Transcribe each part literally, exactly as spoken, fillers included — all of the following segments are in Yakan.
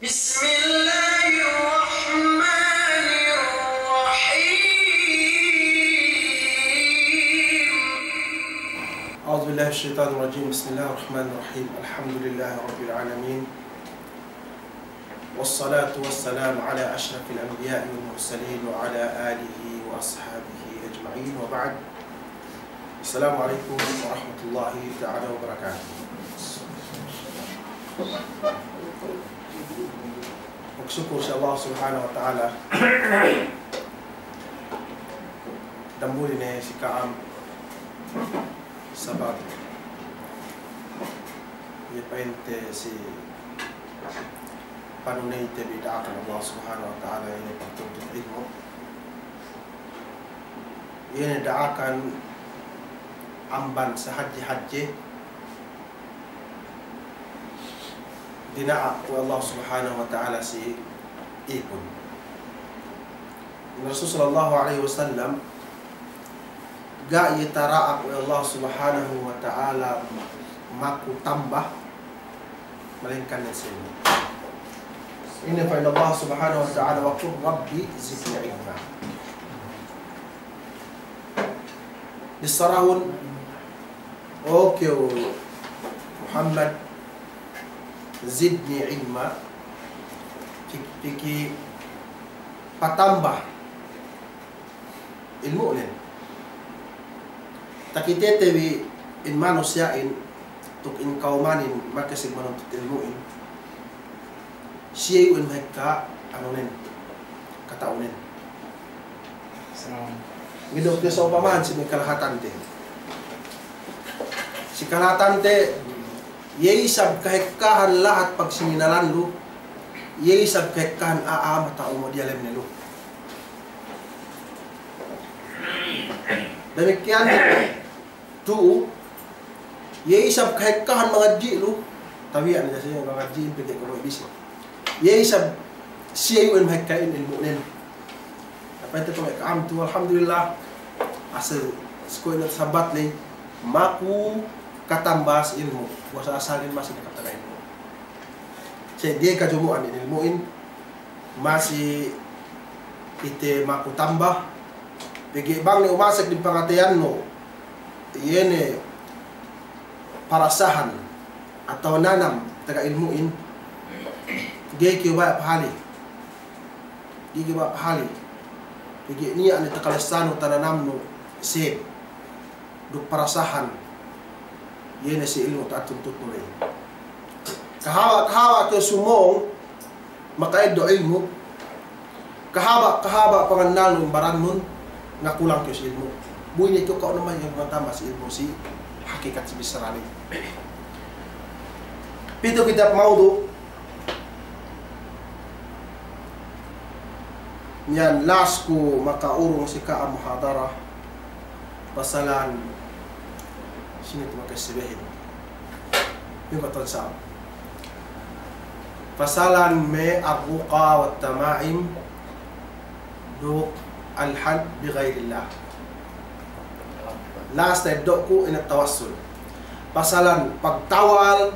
بسم الله الرحمن الرحيم. أعوذ بالله من الشيطان الرجيم. بسم الله الرحمن الرحيم. الحمد لله رب العالمين. والصلاة والسلام على أشرف الأنبياء والمرسلين وعلى آله وأصحابه أجمعين وبعد. السلام عليكم ورحمة الله تعالى وبركاته. Magsukul si Allah Subhanahu wa Ta'ala, damuli ne si ka'am sabab iye pa'inte si panuneyte bi da'akan Allah Subhanahu wa Ta'ala, iye ne pagtuntut ilmu'. Iye ne da'akan amban sahadje-hadje dina'ak we' Allah Subhanahu wa Ta'ala si ipun. Rasul sallallahu alaihi wasallam, ga' iye tara'ak we' Allah Subhanahu wa Ta'ala maku tamba, malaingkan ne si ilmu'. Ine pa'in Allah Subhanahu wa Ta'ala, وقل رب زدني علما. Bissarahun, o kew Muhammad, زدني علما, piki-, piki patamba ilmu'nen. Takitete bi in manusiya'in duk in kawmanin makasig manuntut ilmu'in, siye iyu'en mahekka anunen, kata'unen. Ngedok te sa upamahan si me' kalahatante. Si kalahatante, iye isab kahekkahan lahat pagsininalan lu, iye isab kahekkahan a'a mata'u mu diyalemne lu. Damikkiyan tu'u, iye isab kahekkahan mangadji' lu, tabiya' ne siye mangadji'in pegge' kuwe' bisi. Iye isab siye iyu'en mahekka in ilmu'nen. Apa itu kuwe' ka'am tu'u, alhamdulillah, asal si kuwe' ne tasabat ley, maku katamba si ilmu', bu asal-asalin masi ne katamba ilmu'. Siye ga'i kajumu'an in ilmu'in, masi kite maku tamba, pegge' bang ne umasek diyalem pangateyannu, iye ne parasahan atawa nanam taga ilmu'in, ga'i kew baya' pahali. Ga'i kew baya' pahali. Pegge' niya' ne takalessanu tananamnu seb duk parasahan, iye ne si ilmu' ta'atuntutnu ley. Kahaba', kahaba' kew sumōng maka'eddo' ilmu', kahaba', kahaba' pangannalnun barannun, ngakulang kew si ilmu'. Bu ine kew ka'u naman iye matamba si ilmu' si hakikat si bissara ley. Pitu kitab mawdu', iyan last ku maka'urung si ka'am muhadara, pasalan, sine tu makasibehin. Iyu' katan sa'. Pasalan me' الرقى والتمائم duk الحلف بغير الله. Last ta'eddo'ku ine tawassul. Pasalan pagtawal,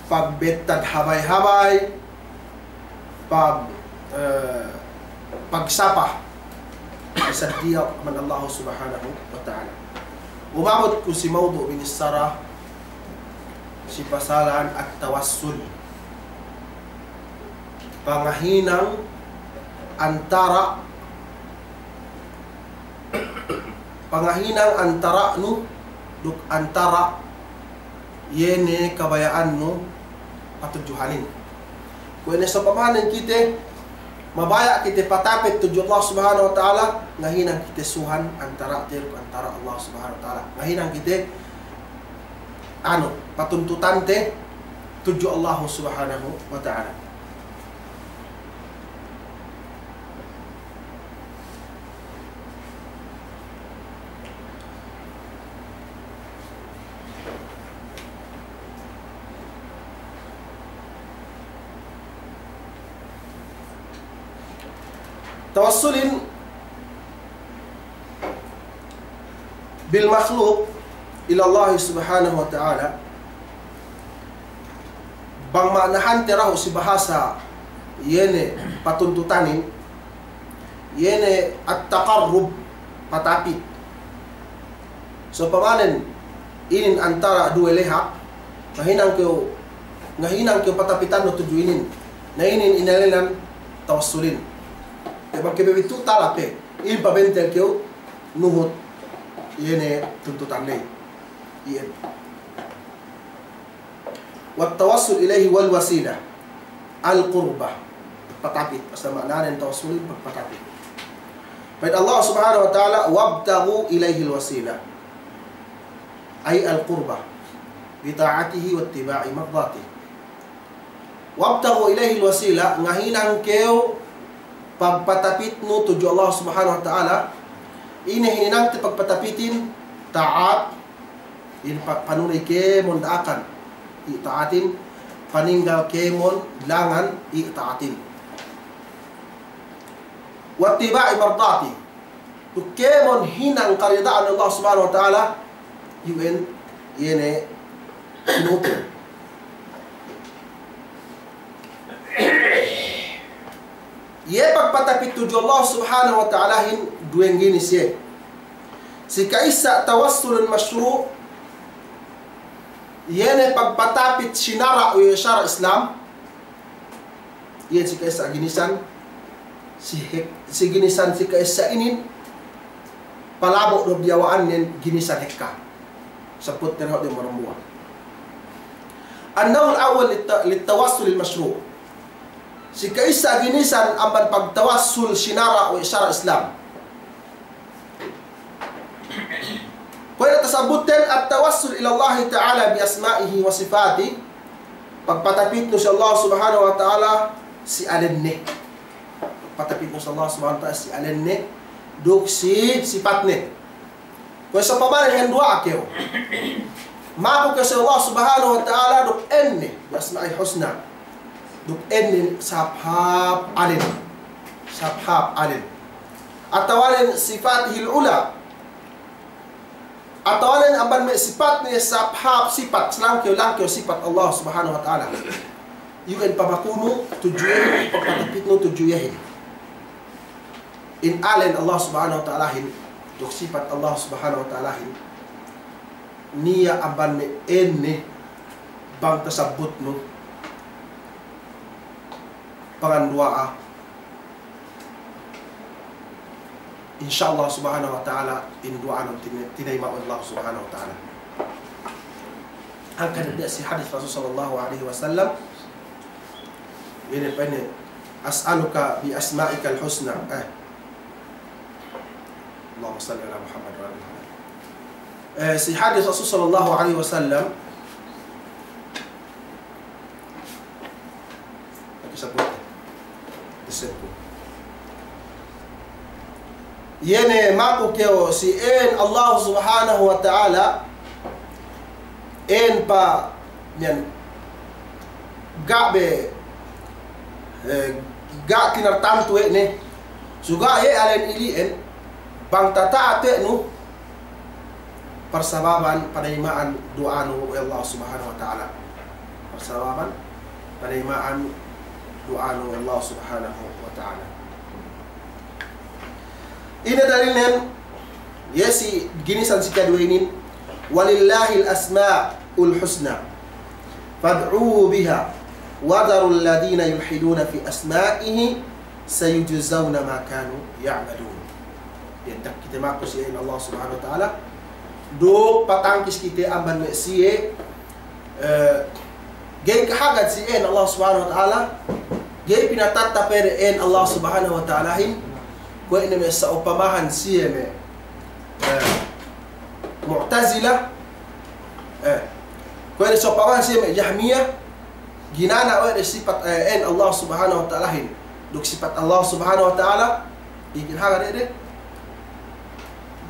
pagbettad habay-habay, pag, eh, pagsapa bisan diyawa' amban Allah Subhanahu wa Ta'ala. Umabut ku si mawdu' binissara si pasalan at-tawassul. Pangahinang antara', pangahinang antara'nu duk antara' iye ne kabaya'annu patudjuhanin. Kuwe' ne sa'upamanen kite, mabaya' kite patapit tudju Allah Subhanahu wa Ta'ala, ngahinang kite suhan antara'te duk antara' Allah Subhanahu wa Ta'ala. Ngahinang kite, anu, patuntutante tudju Allah Subhanahu wa Ta'ala. Tawassulin bil makhluq ila Allah Subhanahu wa Ta'ala. Bang ma'nahante dahu' si bahasa Iye ne patuntutanin, iye ne at-taqarrub, patapit. Sa'upamanen inin antara' duwe lehak, ngahinang kew, ngahinang kew patapitannu tudju inin. Na inin inēnan tawassulin. Bang kew pe bitu' talap pe, inin pabentel kew nuhut iye ne tuntutan ley. Iye. Wat tawassul ilaihi wal wasilah al-qurbah. Patapit. Asal ma'nanen tawassulin, patapit. Pa'in Allah Subhanahu wa Ta'ala, "Wabtaghu ilaihil wasilah." Ay al-qurbah. Bi ta'atihi wattiba'i mardatih. "Wabtaghu ilaihil wasilah," ngahinang kew pagpatapitnu tudju Allah Subhanahu wa Ta'ala. Ine hininangte pagpatapitin? Ta'at, in pa-, panuney kēmon da'akan, i'ta'atin, paninggal kēmon langan, i'ta'atin. Wattiba'i mardatih, duk kēmon hinang karida'an Allah Subhanahu wa Ta'ala, iyan, iye ne hinangte. Iye pagpatapit tudju Allah Subhanahu wa Ta'alahin duwe ginis iye. Si ka'issa tawassulun mashru', iye ne pagpatapit sinara' we' sara' Islam. Iye si ka'issa ginisan, si hek-, si ginisan si ka'issa inin, palabo' du diyawa'annen ginisan hekka. Sabbut terhad de marumbuwa. An-naw'ul awwal lit-, lit-tawassulil mashru'. Si ka'issa ginisan amban pagtawassul sinara' we' sara' Islam. Kuwe' ne tasabbutten, at-tawassul ilallahi ta'ala bi asma'ihi wa sifatih. Pagpatapitnu si Allah Subhanahu wa Ta'ala si alenne. Pagpatapitnu si Allah Subhanahu wa Ta'ala si alenne duk si sipatne. Kuwe' sa'upamanen nganduwa'a kew, maku kew si Allah Subhanahu wa Ta'ala duk ēnne, bi asma'ihil husna, duk ēnne sahāp-hāp alen. Sahāp-hāp alen. Atawanen sifatihil ula. Atawanen amban me' sipatne sahāp-hāp sipat, salangkew-langkew sipat Allah Subhanahu wa Ta'ala. Iyan pamakunu tudju iyehin, pagpatapitnu tudju iyehin. In alen Allah Subhanahu wa Ta'alahin, duk sipat Allah Subhanahu wa Ta'alahin, niya' amban me' ēnne bang tasabbutnu, panganduwa'a, insya Allah Subhanahu wa Ta'ala, in duwa'anun tine-, tinayima' we' Allah Subhanahu wa Ta'ala. Hangkan ne si hadis Rasul sallallahu alaihi wasallam, ine pa'inne, "As'aluka bi asma'ikal husna." Eh. Allahumma salli ala Muhammad wa ala ali Muhammad. Eh, si hadis Rasul sallallahu alaihi wasallam, Lagi sabut. Iye ne maku kew si ēn Allah Subhanahu wa Ta'ala, ēn pa miyan ga' be, eh, ga' tinartantu we' ne, suga' iye alen ili'en, bang tata'at we' nu, parsababan panayima'an du'anu we' Allah Subhanahu wa Ta'ala. Parsababan panayima'an du'anu we' Allah Subhanahu wa Ta'ala. Ine dalilnen? Iye si ginisan si kaduwe inin, "Walillahil asma'ul husna fad'uhu biha wa dharul ladhina yulhiduna fi asma'ihi sayujzawna ma kanu ya'malun." Iye, duk kite maku si ēn Allah Subhanahu wa Ta'ala, duk patangkis kite amban me' siye, eh, ga'i kahagad si ēn Allah Subhanahu wa Ta'ala, ga'i pinatattap we' de ēn Allah Subhanahu wa Ta'alahin, kuwe' ne me' sa'upamahan siye me', eh, Mu'tazila, eh, kuwe' ne sa'upamahan siye me' Jahmiya, ginana we' de sipat, eh, ēn Allah Subhanahu wa Ta'alahin, duk sipat Allah Subhanahu wa Ta'ala, ga'i kinahagad we' de.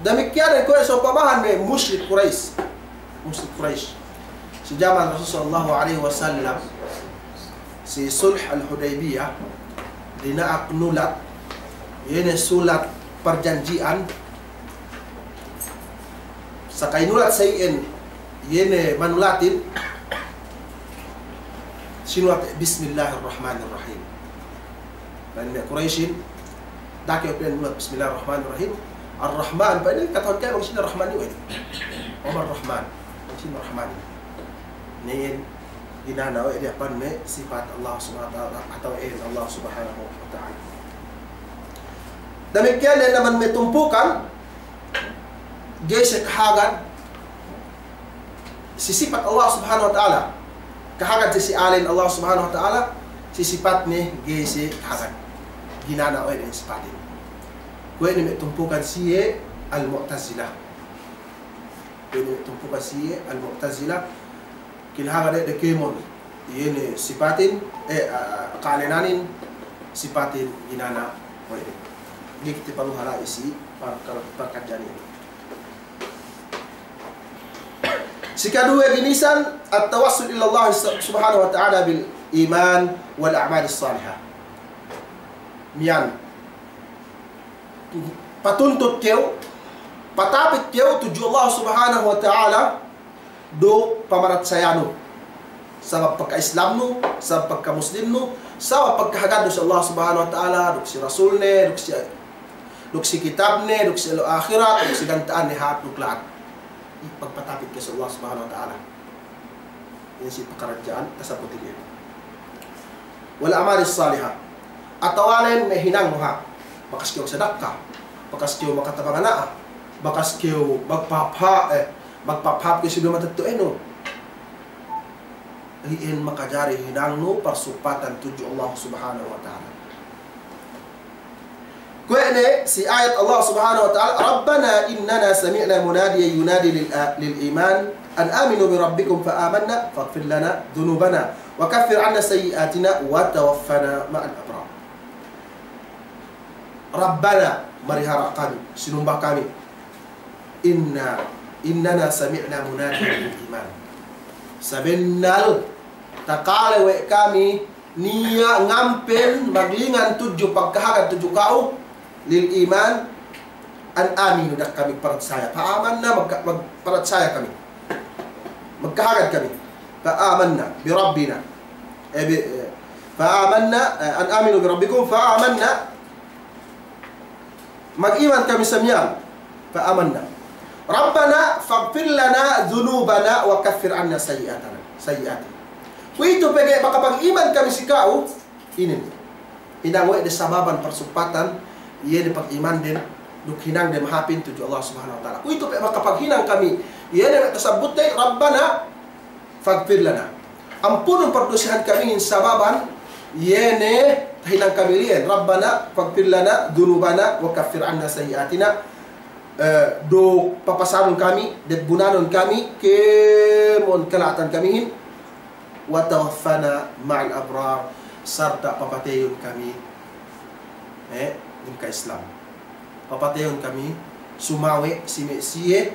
Damikkiyan kuwe' sa'upamahan me' mushrik Quraysh. Mushrik Quraysh. Si jaman Rasul sallallahu alaihi wasallam, si Sulh al-Hudaybiyah, dina'ak nulat, iye ne sulat parjanji'an, saka inulat sa iyan, iye ne manulatin, sinulat, "Bismillahirrahmanirrahim." Pa'in me' Kuraisin, da'a kew pa'in mulat Bismillahir Rahmanir Rahim. Ar-Rahman, pa'in, kata'uhan kew bang sine Rahman iyu' inin. Wa mar Rahman, bang sine Rahman. Inin ginana we' de amban me' sipat Allah Subhanahu wa Ta'ala, atawa ēn Allah Subhanahu wa Ta'ala. Damikkiyan ne amban me' tumpukan ga'i siye kahagad si sipat Allah Subhanahu wa Ta'ala. Kahagad siye si ēn Allah Subhanahu wa Ta'ala, si sipat ne ga'i siye kahagad. Ginana we' de sipatin. Kuwe' ne me' tumpukan siye Al-Mu'tazilah. Kuwe' ne me' tumpukan siye Al-Mu'tazilah. Kinahagad de kēmon iye ne sipatin, eh, ah, ka'ēnanin, sipatin ginana we' de. Ga'i kite paluhala isi par-, par-, parkadjani'in. Sikaduwe ginisan, at-tawassul ila Allah subhanahu wa ta'ala bil iman wal a'malis salihah. Miya'an, patuntut kew, patapit kew tudju Allah Subhanahu wa Ta'ala duk pamaratsayanu. Sabab pagka-Islamnu, sabab pagka-Muslimnu, sabab pagkahagadnu si Allah Subhanahu wa Ta'ala, duk si Rasulne, duk si, duk si kitabne, duk si ellew ahirat, duk si ganta'anne hāp duk la'at. Pagpatapit kew si Allah Subhanahu wa Ta'ala. Iye si pakaradja'an tasabutin iye. Wal a'malis salihah. Atawanen me' hinangnu ha. Bakas kew sadakka. Bakas kew makatabangan a'a. Bakas kew magpahāp, eh, magpahāp kew si duwe matetto'anu. Iyan makajari hinangnu parsupatan tudju Allah Subhanahu wa Ta'ala. Kuwe' ne si ayat Allah Subhanahu wa Ta'ala, "Rabbana innana sami'na munadiyan yunadi lil a-, lil iman an aminu bi rabbikum fa amanna faghfir lana dhunubana wa kaffir anna sayyi'atina wa tawaffana ma'al abrar." Rabbana, marihara' kami, sinumba kami. Inna, innana sami'na munadiyan lil iman. Sabennal takale we' kami niya' ngampen maglingan tudju pagkahagad tudju ka'u, lil iman, an aminu, da'a kami paratsaya. Fa amanna, magka-, magparatsaya kami. Magkahagad kami. Fa amanna bi rabbina. Eh, bi, eh, fa amanna, eh, an aminu bi rabbikum, fa amanna. Mag-iman kami sa miya'an. Fa amanna. Rabbana faghfir lana dhunubana wa kaffir anna sayyi'atana, sayyi'atina. Kuwe'itu pegge' makapag-iman kami si ka'u, inin. Hinang we' de sababan parsupatan, iye ne pag-imanden, duk hinangde mahāpin tudju Allah Subhanahu wa Ta'ala. Kuwe'itu pe makapaghinang kami, iye ne tasabutte, Rabbana, faghfir lana. Ampunun pardusehan kamihin sababan, iye ne tahinang kami liyen. Rabbana faghfir lana dhunubana wa kaffir anna sayyi'atina. Eh, duk papasanun kami, debbunanun kami, kēmon kala'atan kamihin. Wa tawaffana ma'al abrar. Sarta' papateyun kami, eh, diyalem ka-Islam. Papateyun kami, sumawe' si me' siye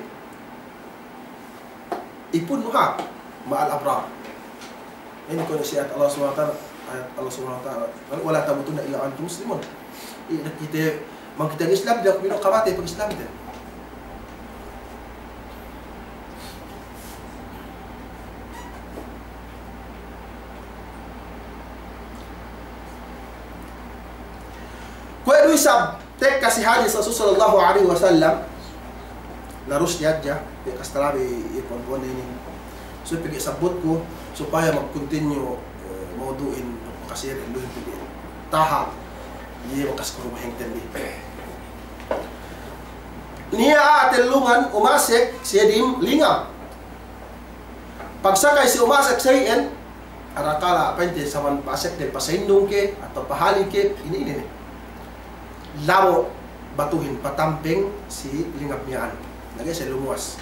ipunnu ha, ma'al abrar. Inin kuwe' ne si ayat Allah Subhanahu wa Ta'ala, ayat Allah Subhanahu wa Ta'ala, "Wa la tamutunna illa wa antum muslimun." Iye, kite, bang kite Islam, da'a ku bi du kamatey pag-Islamte. Kuwe' du isab tekka si hadis Rasul sallallahu alaihi wasallam, narus hadja, pe kastalami ipon-pon inin. So, pegge' sabutku, supaya mag-continue, eh, mawdu'in, makasir, luhin pegge' taha', iye bakas kurumaheng tendi. Niya' a'a tellungan umasek si edin lingam. Pagsakay si umasek sa iyan, arakala' pa'inte saman pasekde, pasaindung ke, atawa pahali ke, ine-ine ne. Labo' batuhin patampeng si lingam miya'an. Na ga'i siye lumuwas.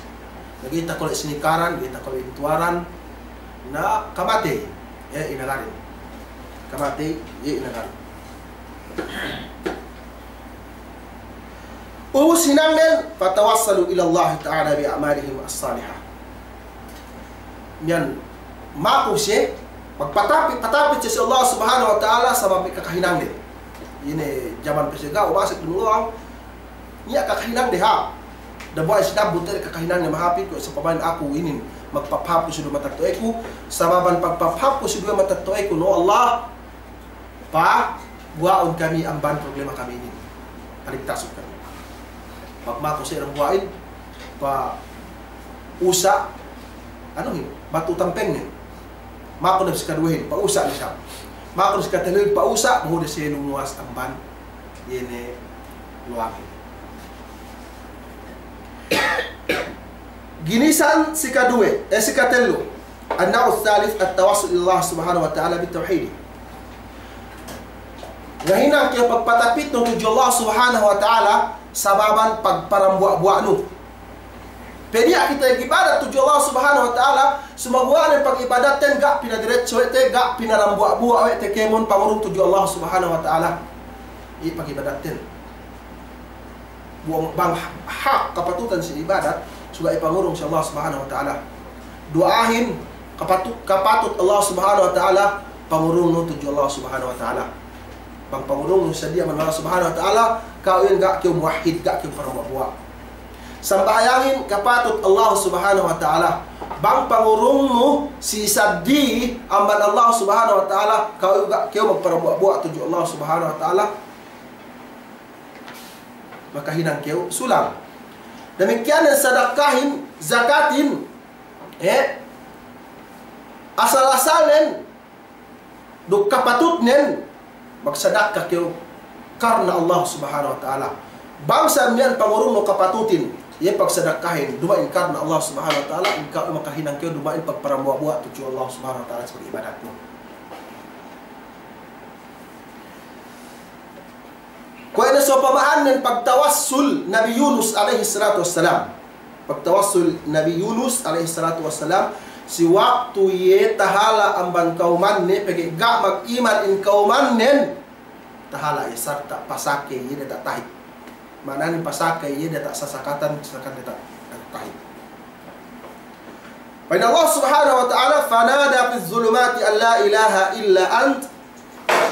Na ga'i takole' sinikaran, ga'i takole' intuwaran. Na kamatey, iye inagarin. Kamatey, iye inagarin. Ubus hinangden, fatawassalu ilallahi ta'ala bi a'malihim as-salihah. Miya'an, maku siye, magpatapit, patapit siye si Allah Subhanahu wa Ta'ala, sabab me' kakahinangde. Ine jaman pe siye ga' umasek dum luwang, niya' kakahinangde ha. Dambuwa' si dabbut te kakahinangde mahāpin ku, sa pamain aku inin, magpapahāp ku si duwe matetto'eku, sababan pagpapahāp ku si duwe matetto'eku, no Allah, pa, Buwa'un kami amban problema kami inin. Paligtasun kami. Pag maku si dambuwa'in, pa'usa', anu hin, batu tampengnen. Maku ne si kaduwehin, pa'usa' ne siye. Maku ne si katelluhin, pa'usa', behu ne siye lumuwas amban, iye ne luwangin. Ginisan si kaduwe, eh, si katellu. An-naw'u thalith, at-tawassul ila Allah subhanahu wa ta'ala bit-tawhid. Ngahinang kew pagpatapitnu tudju Allah subhanahu wa ta'ala, sababan pagparambuwa'-buwa'nu. Peniya' kite ibadat tudju Allah subhanahu wa ta'ala, sumaguwa' ne pagibadatten ga' pinadiretso we' te, ga' pinarambuwa'-buwa' we' te kēmon pangurung tudju Allah subhanahu wa ta'ala. Iye pagibadatten. Bu-, bang hak kapatutan si ibadat, subey pangurung si Allah subhanahu wa ta'ala. Duwa'ahin kapatu-, kapatut Allah subhanahu wa ta'ala, pangurungnu tudju Allah subhanahu wa ta'ala. Bang pangurungnu sadiya amban Allah subhanahu wa ta'ala, ka'u iyan ga' kew muwahhid, ga' kew parambuwa'-buwa'. Sambahayangin kapatut Allah subhanahu wa ta'ala. Bang pangurungnu si saddi amban Allah subhanahu wa ta'ala, ka'u ga' kew magparambuwa'-buwa' tudju Allah subhanahu wa ta'ala. Makahinang kew sulang. Damikkiyan sadakahin, zakatin, eh, asal-asalnen, duk kapatutnen, magsadaka kew karna Allah subhanahu wa ta'ala. Bang sa miya'an pangurungnu kapatutin, iye pagsadakahin, duma'in karna Allah subhanahu wa ta'ala, in ka'u makahinang kew duma'in pagparambuwa'-buwa' tudju Allah subhanahu wa ta'ala si pag'ibadatnu. Kuwe' ne sopama'annen pagtawassul Nabi Yunus alayhis salatu wassalam. Pagtawassul Nabi Yunus alayhis salatu wassalam, si waktu iye tahala' amban kawumanne, pegge' ga' mag'iman in kawumannen, tahala' iye sarta' pasakey iye diyata' tahik. Ma'ananen pasakey iye diyata' sasakatan, sasakatan diyata', diyata' tahik. Pa'in Allah subhanahu wa ta'ala, "Fanada fiz zulumati an la ilaha illa ant,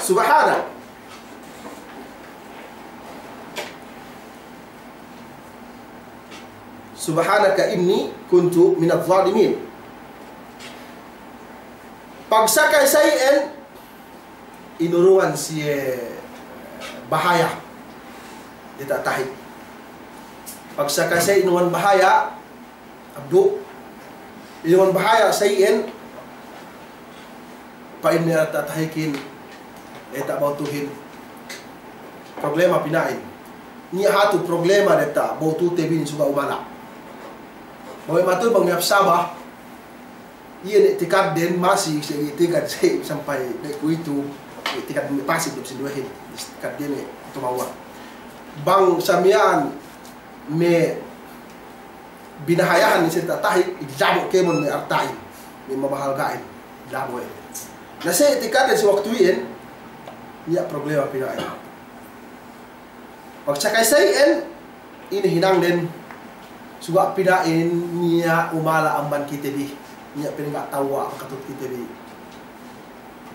subhanak. Subhanaka inni kuntu minaz zalimin." Pagsakay sa iyan, inurungan siye bahaya diyata' tahik. Pagsakay sa iyan inurungan bahaya, abdu, inurungan bahaya sa iyan, pa'inne diyata' tahikin, eh, diyata' bawtuhin, problema pina'in. Niya' hatu problema diyata' bawtute bi inin suga' umala'. Bang we' matu bang me' hap Sabah, iye ne i'tikadden masi, si i'tikad si sampay ne kuwe'itu, i'tikad me' Pasig duk sinduwehin, i'tikadde ne Tumawa. Bang sa miya'an me' binahayahan ne si diyata' tahik, ilabo' kēmon me' arta'in, me' mabahalga'in, ilabo' we'. Na si i'tikadden si waktu iyan, niya' problema pina'in. Pagsakay sa iyan, ine hinangden, suga' pina'in niya' umala' amban kite bi, niya' pina'in ga' tewwa' makatut kite bi.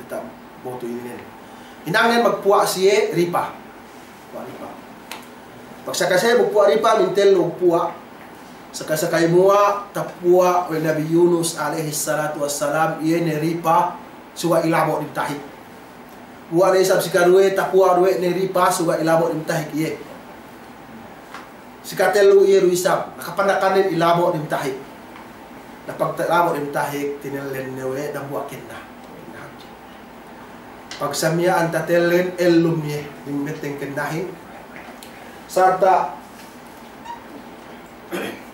Diyata' bawtu inin. Hinangden magpuwa' siye ripa. Puwa' ripa. Pagsakay sa iyan magpuwa' ripa, mintellu magpuwa'. Sakay-sakay muwa', tapuwa' we' Nabi Yunus alayhis salatu wassalam, iye ne ripa, suga' ilabo' dem tahik. Puwa' ne isab si kaduwe, tapuwa' du we' ne ripa, suga' ilabo' dem tahik iye. Si katellu iye du isab, nakapanakan ne ilabo' dem tahik. Na pagtalabo' dem tahik, tinellen ne we' dambuwa' kenna. Pagsa miya'an tatellen, ellum iye, dem betteng kennahin. Sarta'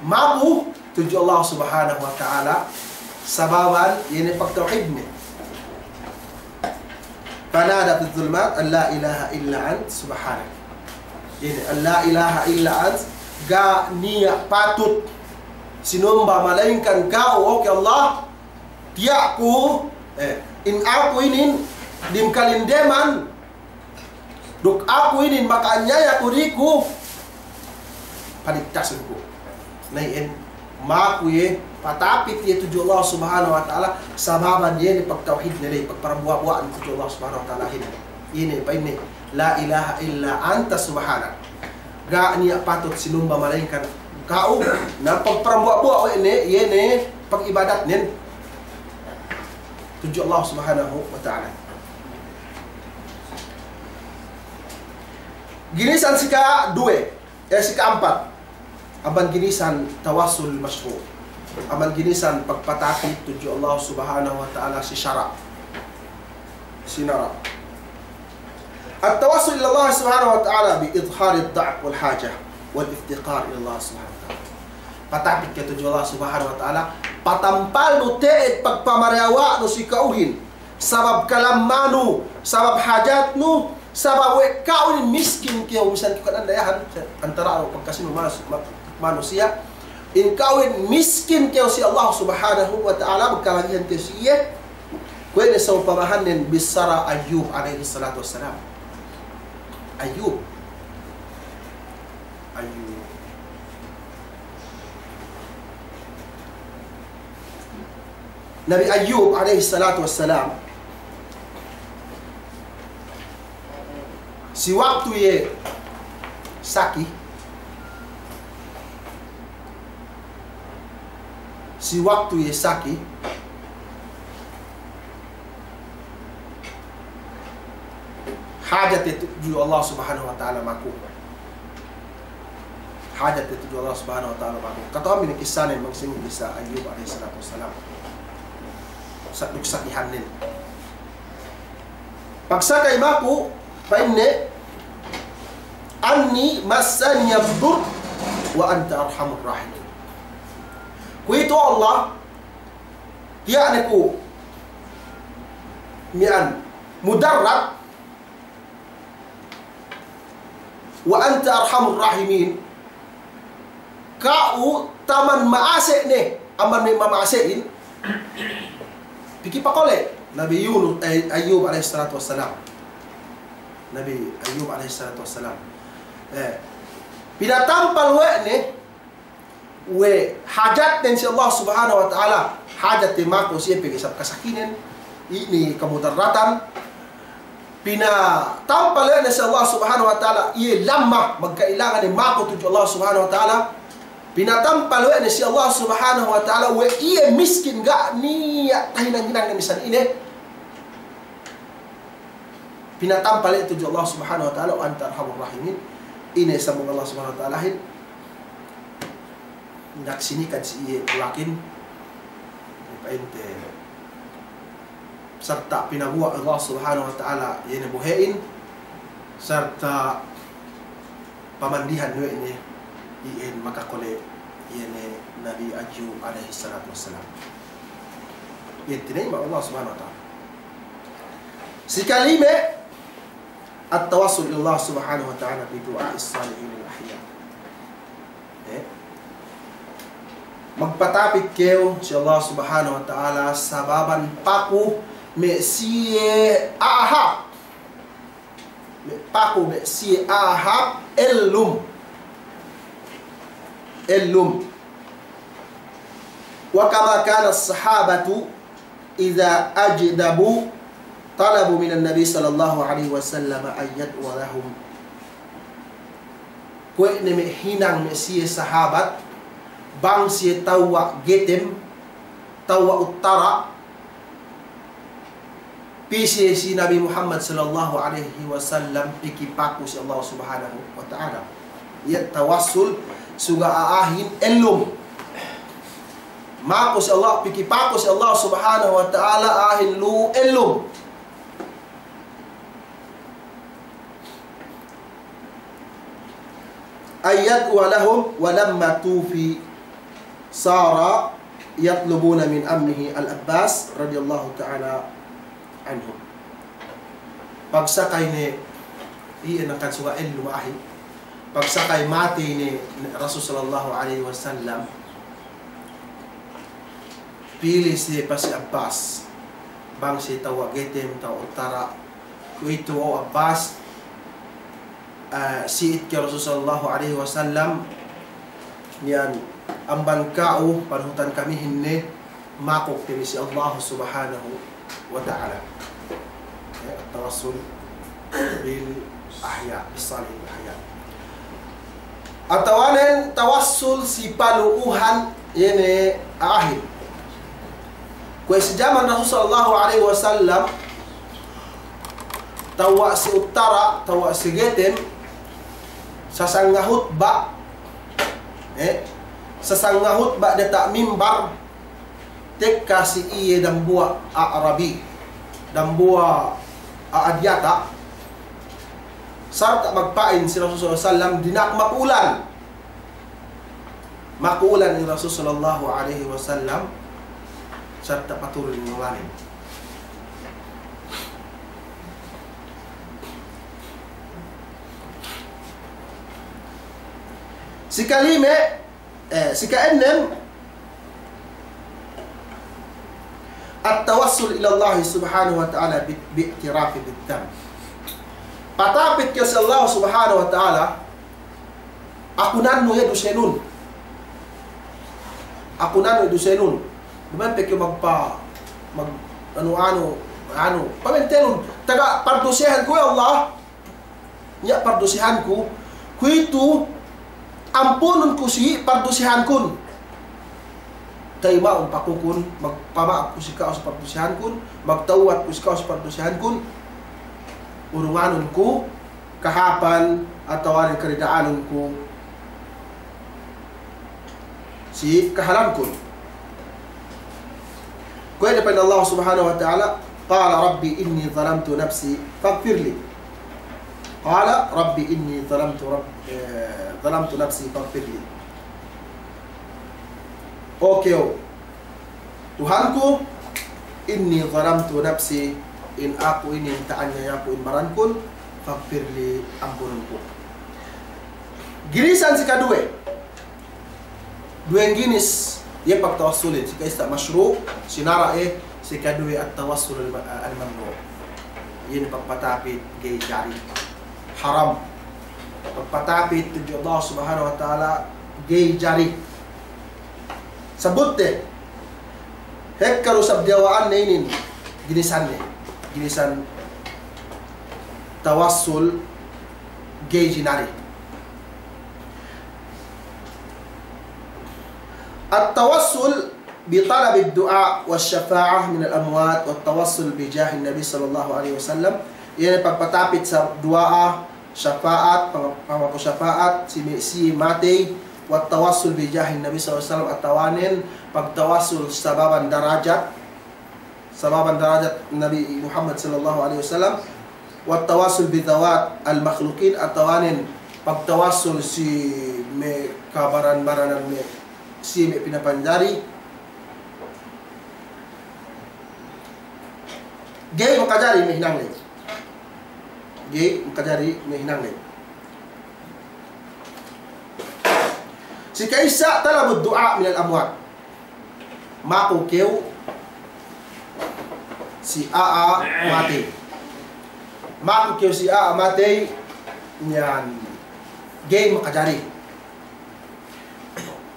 maku tudju Allah Subhanahu wa Ta'ala, sababan iye ne pagtawhidne. Fanada fiz zulumat an la ilaha illa ant subhanak. Iye ne, an la ilaha illa ant, ga' niya' patut sinumba malaingkan ka'u, o ke Allah, tiya' ku, eh, in aku inin, dem kalindeman, duk aku inin maka'anyaya ku dī ku, paligtasun ku. Na iyan, maku iye, patapit iye tudju Allah Subhanahu wa Ta'ala, sababan iye ne pagtawhidne ley, pagparambuwa'-buwa'an tudju Allah Subhanahu wa Ta'alahin. Ine, pa'inne, la ilaha illa anta subhanak. Ga' niya' patut sinumba malaingkan ka'u, na pagparambuwa'-buwa' we' ne, iye ne, pag'ibadatnen tudju Allah Subhanahu wa Ta'ala. Ginisan sikaduwe, eh, sika'ampat. Amban ginisan tawassul mashru'. Amban ginisan pagpatapit tudju Allah Subhanahu wa Ta'ala si sara'. Si sara'. At-tawassul ila Allah Subhanahu wa Ta'ala bi idhari ad-da'f wal hajah wal iftiqar ila Allah Subhanahu wa Ta'ala. Patapit kew tudju Allah Subhanahu wa Ta'ala, patampalnu te'ed pagpamarewa'nu si ka'uhin. Sabab kalamanu, sabab hajatnu, sabab we' ka'u inin miskin kew, misan kew kan anda yahan, antara pagkasinu mas-, ma-, manusiya'. In ka'u inin miskin kew si Allah Subhanahu wa Ta'ala, magkalagihan kew si iye. Kuwe' ne sawpamahannen bissara Ayyub alayhis salatu wassalam. Ayyub. Ayyub. Nabi Ayyub alayhis salatu wassalam, si waktu iye saki, si waktu iye saki, hajat iye tudju Allah Subhanahu wa Ta'ala maku. Hajat iye tudju Allah Subhanahu wa Ta'ala maku. Kata'uhanbi ne kissanen, bang sinu kissa Ayyub alayhis salatu wassalam. Sa-, duk sakihannen. Pagsakay maku, pa'inne, "Anni massaniyad durr wa anta arhamur rahimin." Kuwe'itu Allah, tiya' ne ku miya'an mudarat, wa anta arhamur rahimin, ka'u taman ma'ase' ne, amban me' mama'ase'in, piki pakole' Nabi Yunus, eh, Ayyub alayhis salatu wassalam. Nabi Ayyub alayhis salatu wassalam. Eh, pinatampal we' ne, we' hajatnen si Allah Subhanahu wa Ta'ala, hajat te maku siye pegge' sab kasakinen, inin kamudaratan, pinatampal we' ne si Allah Subhanahu wa Ta'ala, iye lamma magka'ilangan ne maku tudju Allah Subhanahu wa Ta'ala, pinatampal we' ne si Allah Subhanahu wa Ta'ala, we' iye miskin ga' niya' tahinang-hinang ne misan ine, pinatampal iye tudju Allah Subhanahu wa Ta'ala, wa anta arhamur rahimin. Ine sambung Allah Subhanahu wa Ta'alahin, naksinikan si iye bulakin, pa'inte, sarta' pinaguwa' Allah Subhanahu wa Ta'ala iye ne bohe'in, sarta' pamandihan we' ne iyan makakole' iye ne Nabi Ayyub alayhis salatu wassalam. Iye tinayma' Allah Subhanahu wa Ta'ala. Sikalime, at-tawassul ila Allah Subhanahu wa Ta'ala bi du'a'is salihin al-ahya. Eh? Magpatapit kew si Allah Subhanahu wa Ta'ala sababan paku me' siye a'a hāp. Me' paku me' siye a'a hāp ellum. Ellum. Wa kama kana as-sahabatu idha ajdabu talabu minan Nabi sallallahu alayhi wasallam an yad'uwa lahum. Kuwe' ne me' hinang me' siye sahabat, bang siye tewwa' getem, tewwa' uttara', pī siye si Nabi Muhammad sallallahu alayhi wasallam pikipaku si Allah Subhanahu wa Ta'ala. Iye tawassul suga' a'ahin ellum. Maku si Allah, pikipaku si Allah Subhanahu wa Ta'ala a'ahin lu'u ellum. An yad'uwa lahum, wa lamma tuwuffiya sara yatlubuna min ammihi Al-Abbas radiyallahu ta'ala anhu. Pagsakay ne, iye ne kan suga' ellum a'ahin. Pagsakay matey ne Rasul sallallahu alayhi wasallam, pī siye pa si Abbas, bang siye tewwa' getem, tewwa' uttara', kuwe'itu, o Abbas, eh, si'it kew Rasul sallallahu alayhi wasallam, niya' amban ka'u, panuhutan kamihin ne, makuk te bi si Allah Subhanahu wa Ta'ala. Eh, at-tawassul bil ahya, bis salihin ahya. Atawanen tawassul si palu'uhan iye ne a'ahin. Kuwe' si jaman Rasul sallallahu alayhi wasallam, tewwa' si uttara', tewwa' si getem, sasanga hutba', eh, sasanga hutba' diyata' mimbar, tekka si iye dambuwa' A'rabi, dambuwa' a'a diyata', sarta' magpa'in si Rasul sallallahu alaihi wasallam dina'ak makulan. Makulan in Rasul sallallahu alaihi wasallam, sarta' paturun in ulanin. Sikalime, eh, sikaennem, at-tawassul ila Allah subhanahu wa ta'ala bi, bi'tirafi bid-dhanb. Patapit kew si Allah subhanahu wa ta'ala, akunannu iye dusenun. Akunannu iye dusenun. Duma'in pe kew magpa-, mag-, anu, anu, anu, pamentelun, taga pardusehanku, ya Allah. Niya' pardusehanku, kuwe'itu ampunun ku si pardusehankun. Tayima'un pakukun, magpama'ap ku si ka'u si pardusehankun, magtawbat ku si ka'u si pardusehankun, urunganun ku kahāpan atawa ne karida'anun ku si kahālankun. Kuwe' ne pa'in Allah subhanahu wa ta'ala, "Qala rabbi inni zalamtu nafsi faghfir li." Qala rabbi inni zalamtu rabb-, eh, zalamtu nafsi faghfir li. O kew Tuhanku, inni zalamtu nafsi, in aku inin ta'aniyaya ku in barankun, faghfir li, ampunun ku. Ginisan sikaduwe. Duwe ginis, iye pagtawassulin, sika'issa mashru', sinara' iye, sikaduwe at-tawassul al-, al-mamnu'. Iye ne pagpatapit ga'i jari. Haram. Pagpatapit tudju Allah subhanahu wa ta'ala ga'i jari. Sabutte, hekka du sab diyawa'anne inin, ginisanne, ginisan tawassul ga'i jinari. At-tawassul bi talabid du'a was shafa'ah minal amwat, wat tawassul bi jahin Nabi sallallahu alaihi wasallam, iye ne pagpatapit sab duwa'a, shafa'at, pang-, pamaku shafa'at, si me', si matey, wat tawassul bi jahin Nabi sallallahu alaihi wasallam, atawanen pagtawassul sababan darajat, sababan darajat Nabi Muhammad sallallahu alaihi wasallam, wat tawassul bi dhawatil makhluqin, atawanen pagtawassul si me' kabaran-baranan me', si me' pinapanjari. Ga'i makajari me' hinang ley. Ga'i makajari me' hinang ley. Sika'issa, talabud du'a minal amwat. Maku kew si a'a matey. Maku kew si a'a matey, iyan ga'i makajari.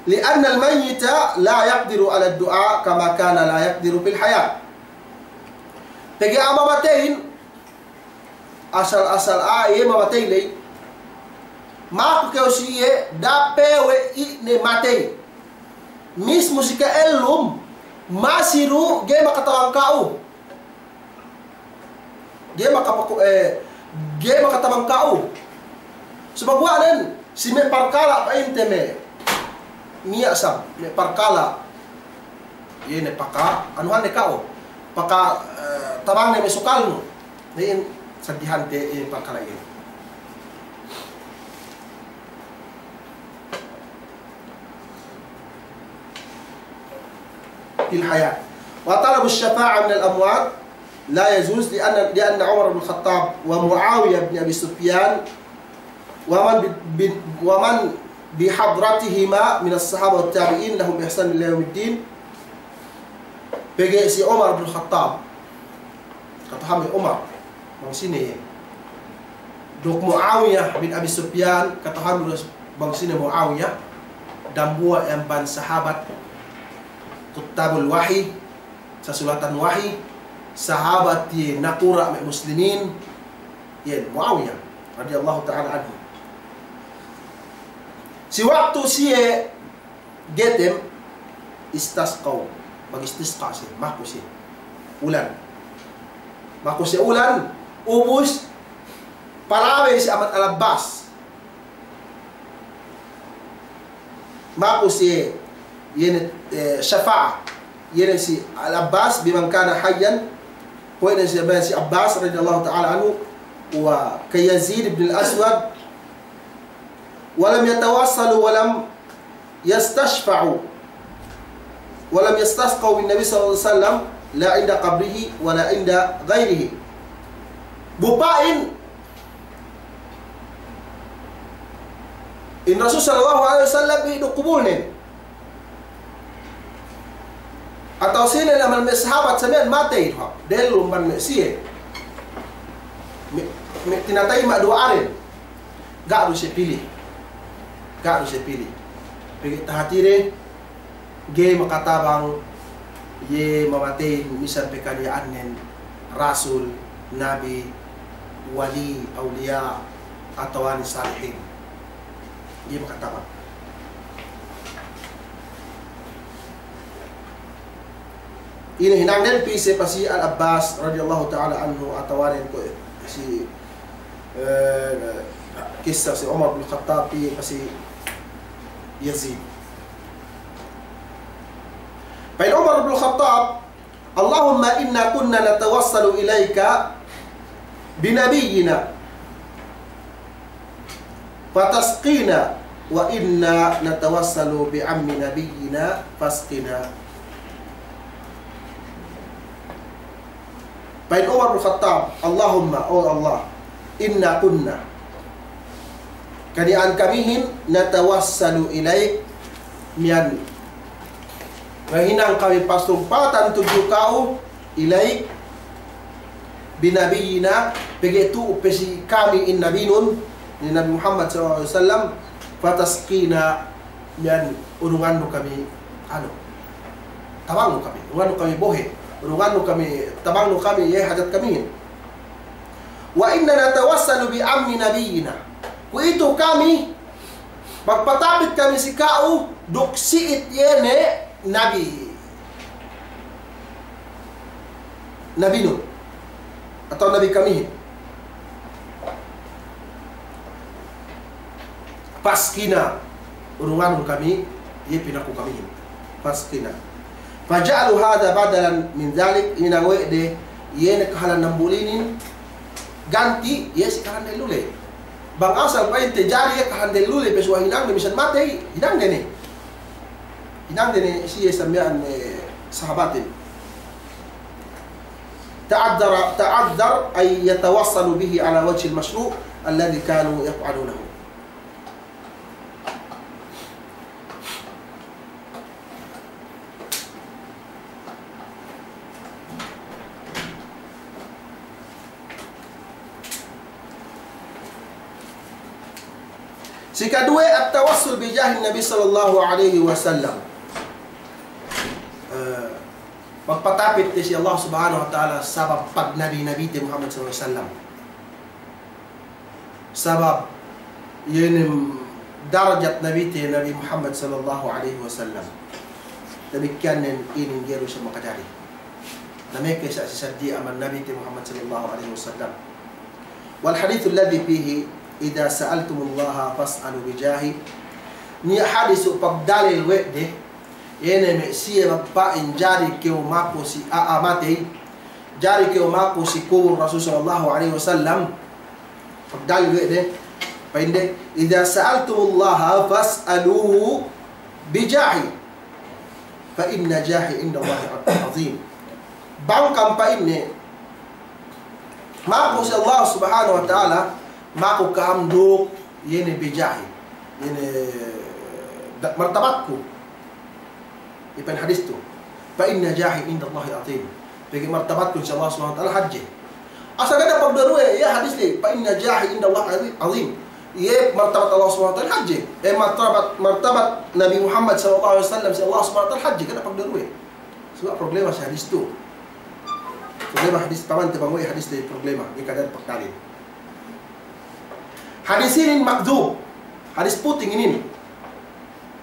Li'annal mayyita la yaqdiru 'alad du'a kama kana la yaqdiru fil hayat. Pegge' a'a mamateyin, asal-asal a'a iye mamatey ley, maku kew si iye, da'a pe we' i' ne matey. Mismu si ka'ellum, masi du ga'i makatabang ka'u. Ga'i makapaku-, eh, ga'i makatabang ka'u. Saguwa' nen, si me' parkala' pa'inte me', niya' sab, me' parkala', iye ne paka-, anuhan ne ka'u, paka-, eh, tabang ne me' sukalnu. Iyan sadihante iye parkala' iye. Fil hayat. Wa talabu shafa'ah minal amwat la yajuz li anna, li anna Umar bin Khattab wa Muawiyah bin Abi Sufyan wa man bi, bi, wa man bi hadratihima minas sahabah wat tabi'in lahum ihsan ila yaumiddin. Pegge' si Umar bin Khattab, kata'uhanbi Umar, bang sine iye. Duk Muawiyah bin Abi Sufyan, kata'uhanbi bang sine Muawiyah, dambuwa' iye amban sahabat kuttabul wahi, sasulatan wahi, sahabat iye nakura' me' muslimin, iye Muawiyah radiyallahu ta'ala anhu. Si waktu siye getem, istasqaw, mag-istisqa siye, maku siye ulan. Maku siye ulan, ubus, palabey si Ahmad Al-Abbas. maku si, iye ne, eh, shafa'a, iye ne si Al-Abbas biman kana hayyan, kuwe' ne si, si Abbas radiyallahu ta'ala anhu, wa ka Yazid ibn al-Aswad, wa lam yatawassalu wa lam yastashfa'u, wa lam yastasqaw bin Nabi sallallahu alaihi wasallam, la inda qabrihi wa la inda ghairihi. Bu pa'in, in Rasul sallallahu alaihi wasallam iye duk kubulnen. Atawa sine laman me' sahabat samiyan matey du hap, dellu amban me' siye. Me', me' tinatayma' duwa'anen. Ga' du siye pili. Ga' du siye pili. Pegge' tahatide, ga'i makatabang iye mamateyin misan pe kaniya'annen rasul, nabi, wali, awliya, atawa ni salihin. Ga'i makatabang. Ine hinangnen pī si, pa si Al-Abbas radiyallahu ta'ala anhu, atawa nen kuwe' si, eh, kissa si Umar bin Khattab, pī pa si Yazid. Pa'in Umar bin Khattab, "Allahumma inna kunna natawassalu ilaika binabiyyina fatasqina, wa inna natawassalu bi'ammi nabiyyina fasqina." Pa'in Umar bin Khattab, "Allahumma, oh Allah, inna kunna, kaniya'an kamihin, natawassalu ilaik, miyan ngahinang kami pasumpatan tudju ka'u, ilaik, binabiyyina, pegge' tu'u pe si kami in nabinun, ni Nabi Muhammad sallallahu alaihi wasallam, fatasqina, miyan urungannu kami, anu, tabangnu kami, urungannu kami bohe', urungannu kami, tabangnu kami, iye hajat kamihin. Wa inna natawassalu bi'ammi nabiyyina." Kuwe'itu kami, magpatapit kami si ka'u, duk si'it iye ne nabi, nabinun, atawa nabi kamihin. Fasqina, urunganun kami, iye pinaku kamihin. Fasqina. Faja'alu hadha badalan min dhalik, hinang we' de, iye ne kahalan dambuli'in, ganti', iye si kahalan dellule. Bang asal pa'inte jari iye kahalan dellule, pe suwa hinangde misan matey, hinangde ne. Hinangde ne siye samiya'an, eh, sahabatin. Ta'azzara, ta'azzar ay yatawassalu bihi ala wajhil mashru' alladhi kanu yaf'alunahu. Sikaduwe, at-tawassul bi jahin Nabi sallallahu alaihi wasallam. Eh, magpatapit te si Allah Subhanahu wa Ta'ala sabab pagnabi-nabite Muhammad sallallahu alaihi wasallam. Sabab iye ne darajat nabite Nabi Muhammad sallallahu alaihi wasallam. Damikkiyan ne inin ga'i du siye makajari. Nameke sa' si saddi amban nabite Muhammad sallallahu alaihi wasallam. Wal hadithu alladhi fihi, "Idha sa'altumullaha fas'alu bi jahi." Niya' hadis pagdalil we' de, iye ne me' siye magpa'in jari kew maku si a'a matey, jari kew maku si kubul Rasul sallallahu alaihi wasallam. Pagdalil we' de, pa'inde, "Idha sa'altumullaha fas'aluhu bi jahi, fa inna jahi indallahi azim." Bang kam pa'inne maku si Allah Subhanahu wa Ta'ala, maku kam duk, iye ne bi jahi, iye ne da-, martabatku. Iye pa'in hadis tu, "Fa inna jahi indallahi azim." Pegge' martabatku si Allah Subhanahu wa Ta'ala hadje. Asal ga' niya' pagduwe-duwe, iye hadis le, "Fa inna jahi indallahi azim." Iye martabat Allah Subhanahu wa Ta'ala hadje. Eh, martabat, martabat Nabi Muhammad sallallahu alaihi wasallam si Allah Subhanahu wa Ta'ala hadje, ga' niya' pagduwe-duwe. Suga' problema si hadis tu. Problema hadis, pamante bang we' hadis le problema, iye kadal pagdalil. Hadis inin makdhub. Hadis puting inin.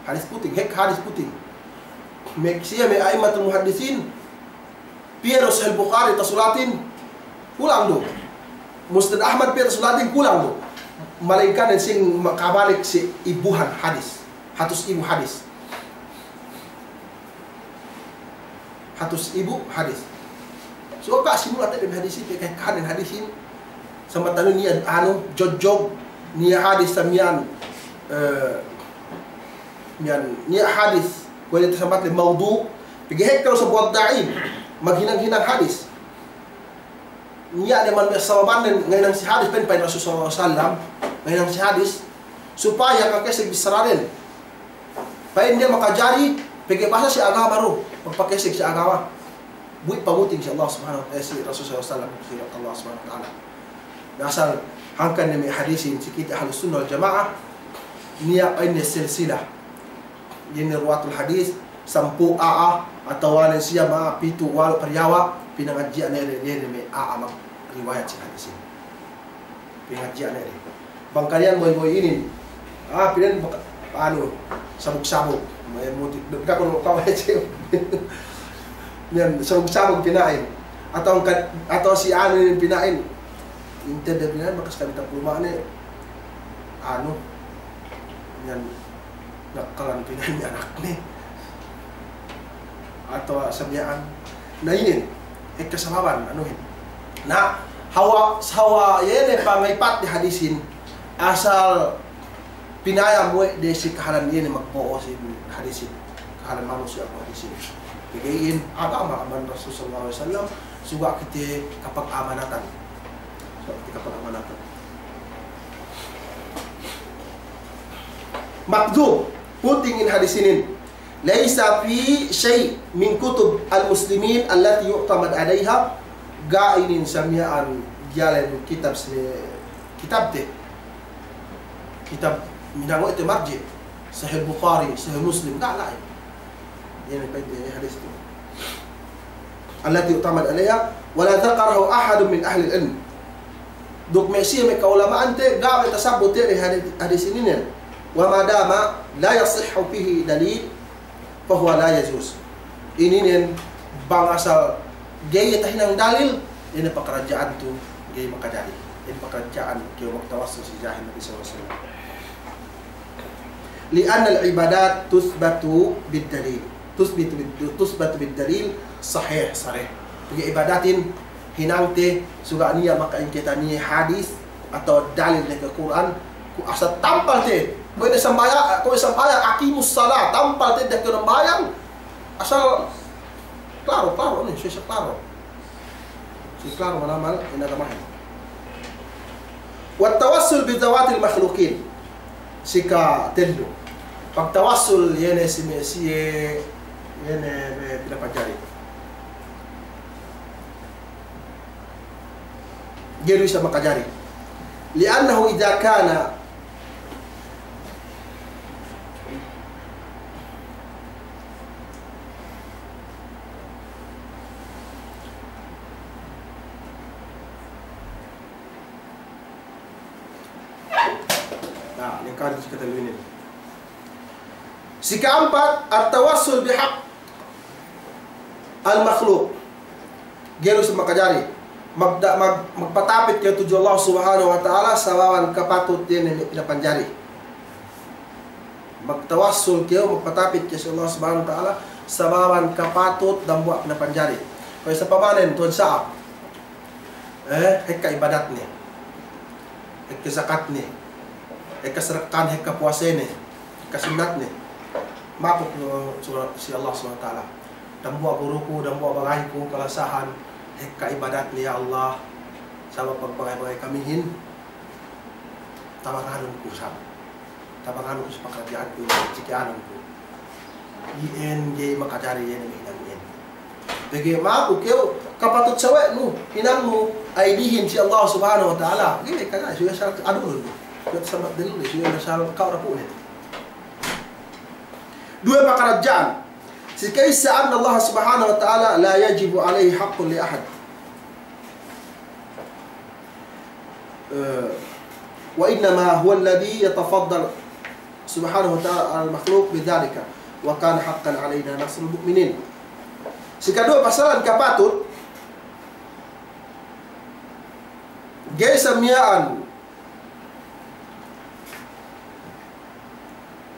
Hadis puting, hek hadis puting. Me' siye me' a'immatul muhaddisin, piye du Sahih Bukhari tasulatin, kulang du. Musnad Ahmad piye tasulatin, kulang du. Malayingkan sing makabalik si ibuhan hadis. hatus ibu hadis. Hatus ibu hadis. So, ga' simula te dem hadisin, pe ka'ekkahan hadisin. Sambat anu niya', anu, jojog, niya' hadis sa miya'an, eh, miya'an, niya' hadis, kuwe' ne sambat le mawdu', pegge' hekka lu sa buwat da'if, maghinang-hinang hadis. Niya' ne man me' sababannen ngahinang si hadis, pa'in, pa'in Rasul sallallahu alaihi wasallam, ngahinang si hadis, supaya kakeseg bissaraden. Pa'in niya' makajari, pegge' bahasa si agama du, magpakeseg si agama. Bu pamuting si Allah Subhanahu wa Ta'ala, eh, si Rasul sallallahu alaihi wasallam, si Allah Subhanahu wa Ta'ala. Na asal hangkan ne me' hadisin si kite Ahlus Sunnah wal Jama'ah, niya' pa'inne silsilah. Iye ne ruwatul hadis, sampū' a'a, atawa ne siyam a'a, pitu', walu', pariyawa', pinangadji'an ne de, iye ne me' a'a magriwayat si hadisin. Pingadji'an ne de. Bang kaniyan boy-boy inin. Ah, pinen baka-, anu, sabug-sabug. May muti, duk ka kunu' kawece. Yan, sabug-sabug pina'in. Atawa ka, atawa si anu inin pina'in. Inte de pina'in, bakas kami tapuluma'ne. Anu. Yan, nakkalan pina'in anakne. Atawa sa miya'an. Na inin, ekka sababan, anuhin. Na, hawal, hawal iye ne pangaypat di hadisin, asal pinayam we' de si kahalan iye ne magbo'o si hadisin, kahalan manusiya' hadisin. Pegge' iyan agama amban Rasul sallallahu alaihi wasallam, suga' kite kapagamanatan. Suga' kite kapagamanatan. Makdhub, puting in hadis inin. Laysa fi shay' min kutub al-muslimin allati yu'tamad alayha, ga' inin sa miya'an diyalem kitab si, kitab te. Kitab minango' te marji', Sahih Bukhari, Sahih Muslim, ga' la'i. Iye ne pa'inte hadis tu. Allati yu'tamad alayha, wa la dhakarahu ahadun min ahlil ilm. Duk me' siye me' ka'ulama'ante, ga' me' tasabbut iye ne hadis, hadis ininen. Wa ma dama la yasihhu fihi dalil, fa huwa la yajuz. Ininen bang asal ga'i tahinang dalil, ine pakaradja'an tu ga'i makajari. Ine pakaradja'an kew magtawassul si jahin Nabi sallallahu alaihi wasallam. Li'anna al-ibadat tuthbatu bid-dalil. Tuthbitu bid-, tuthbatu bid-dalil sahih, sarih. Pegge' ibadatin hinangte suga' niya' maka'in ketaniye hadis atawa dalil ne ke Kur'an, ku asal tampal te. Kuwe' ne sambaya-, kuwe' sambahayang, aqimus salah, tampal te duk sambahayang. Asal klaro, klaro ne, asal klaro. Asal klaro manamal in agamahin. Wat tawassul bi dhawatil makhluqin. Sikatellu. Pagtawassul, iye ne si me' siye, iye ne me' pinapanjari. Ga'i du isab makajari. Li'annahu idha kana Na, lingkari si katellu inin. Si ka'ampat, at-tawassul bi haqq al-makhluq. Ga'i du isab makajari. Magda-, mag-, magpatapit kew tudju Allah Subhanahu wa Ta'ala sababan kapatut iye ne pinapanjari. Magtawassul kew, magpatapit kew si Allah Subhanahu wa Ta'ala sababan kapatut dambuwa' pinapanjari. Kuwe' sa pamanen, tuwan sa'ap. Eh, ekka ibadatne, ekka zakatne, ekka sedekahne, ekka puwasene, ekka sunnatne. Maku ku, ku, si Allah Subhanahu wa Ta'ala. Dambuwa' guruku, dambuwa' bagayku kalasahan, ekka ibadatne, ya Allah. Sabab pagbagay-bagay kamihin, tabanganun ku isab. Tabanganun ku si pakaradja'anku, si kiyananku. Iyan ga'i makajari iyan me' hinang iyan. Pegge' maku kew kapatut sawe'nu, hinangnu, aydihin si Allah Subhanahu wa Ta'ala. Ga'i makajari, suwe asal adulun. Suwe asal dellu, suwe asal ka'u rapu'ne. Duwe pakaradja'an. Si ka'issa anna Allah Subhanahu wa Ta'ala la yajibu alayhi haqqun li ahad. Eh, wa innama huwa alladhi yatafaddal subhanahu wa ta'ala 'alal makhluq bidhalika, wa kana haqqan 'alaina nasrul mu'minin. Sikaduwe pasalan kapatut, ga'i sa miya'an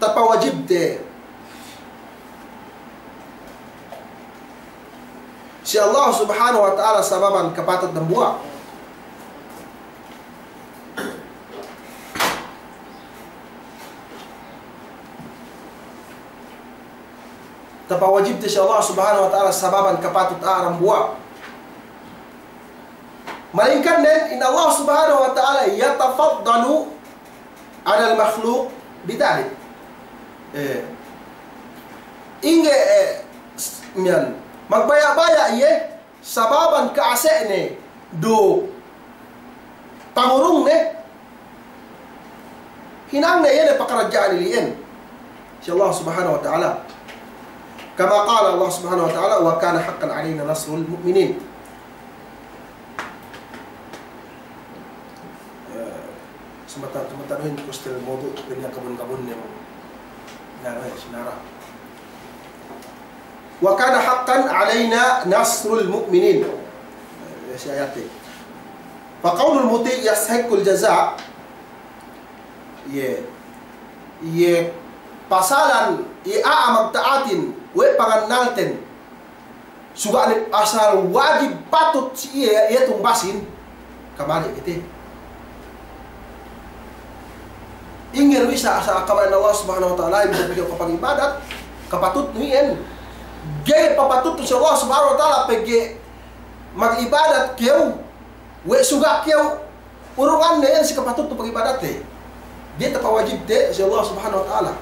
tapawajibte si Allah Subhanahu wa Ta'ala sababan kapatut dambuwa'. Tapawajibte si Allah Subhanahu wa Ta'ala sababan kapatut a'a dambuwa'. Malayingkan ne, inna Allah Subhanahu wa Ta'ala yatafaddalu 'alal makhluq bidhalik. Eh. Ingge, eh, s-, miyan. Magbaya'-baya' iye, sababan ka'ase'ne duk pangurungne, hinangne iye ne pakaradja'an ili'en si Allah Subhanahu wa Ta'ala. Kama qala Allah Subhanahu wa Ta'ala, "Wa kana haqqan 'alaina nasrul mu'minin." Eh, semata-, semata duhin kustil mawdu', pilihan kabun-kabun ne. Nara, nara. "Wa kana haqqan 'alaina nasrul mu'minin." Eh, si ayat ini. "Fa qaulul muti' yastahiqqul jaza'." Iye, iye pasalan, iye a'a magta'atin, we' pangannalten. Suga'nen asal wajib patut si iye, iye tumbasin. Kabalik kite. Ingge du isab asal kabaya'an Allah Subhanahu wa Ta'ala, iye bisa pegge' kapagibadat, kapatutnu iyan. Ga'i papatutnu si Allah Subhanahu wa Ta'ala pegge' magibadat kew, we' suga' kew, urunganne iyan si kapatutnu pagibadatte. Ga'i tapawajibte si Allah Subhanahu wa Ta'ala.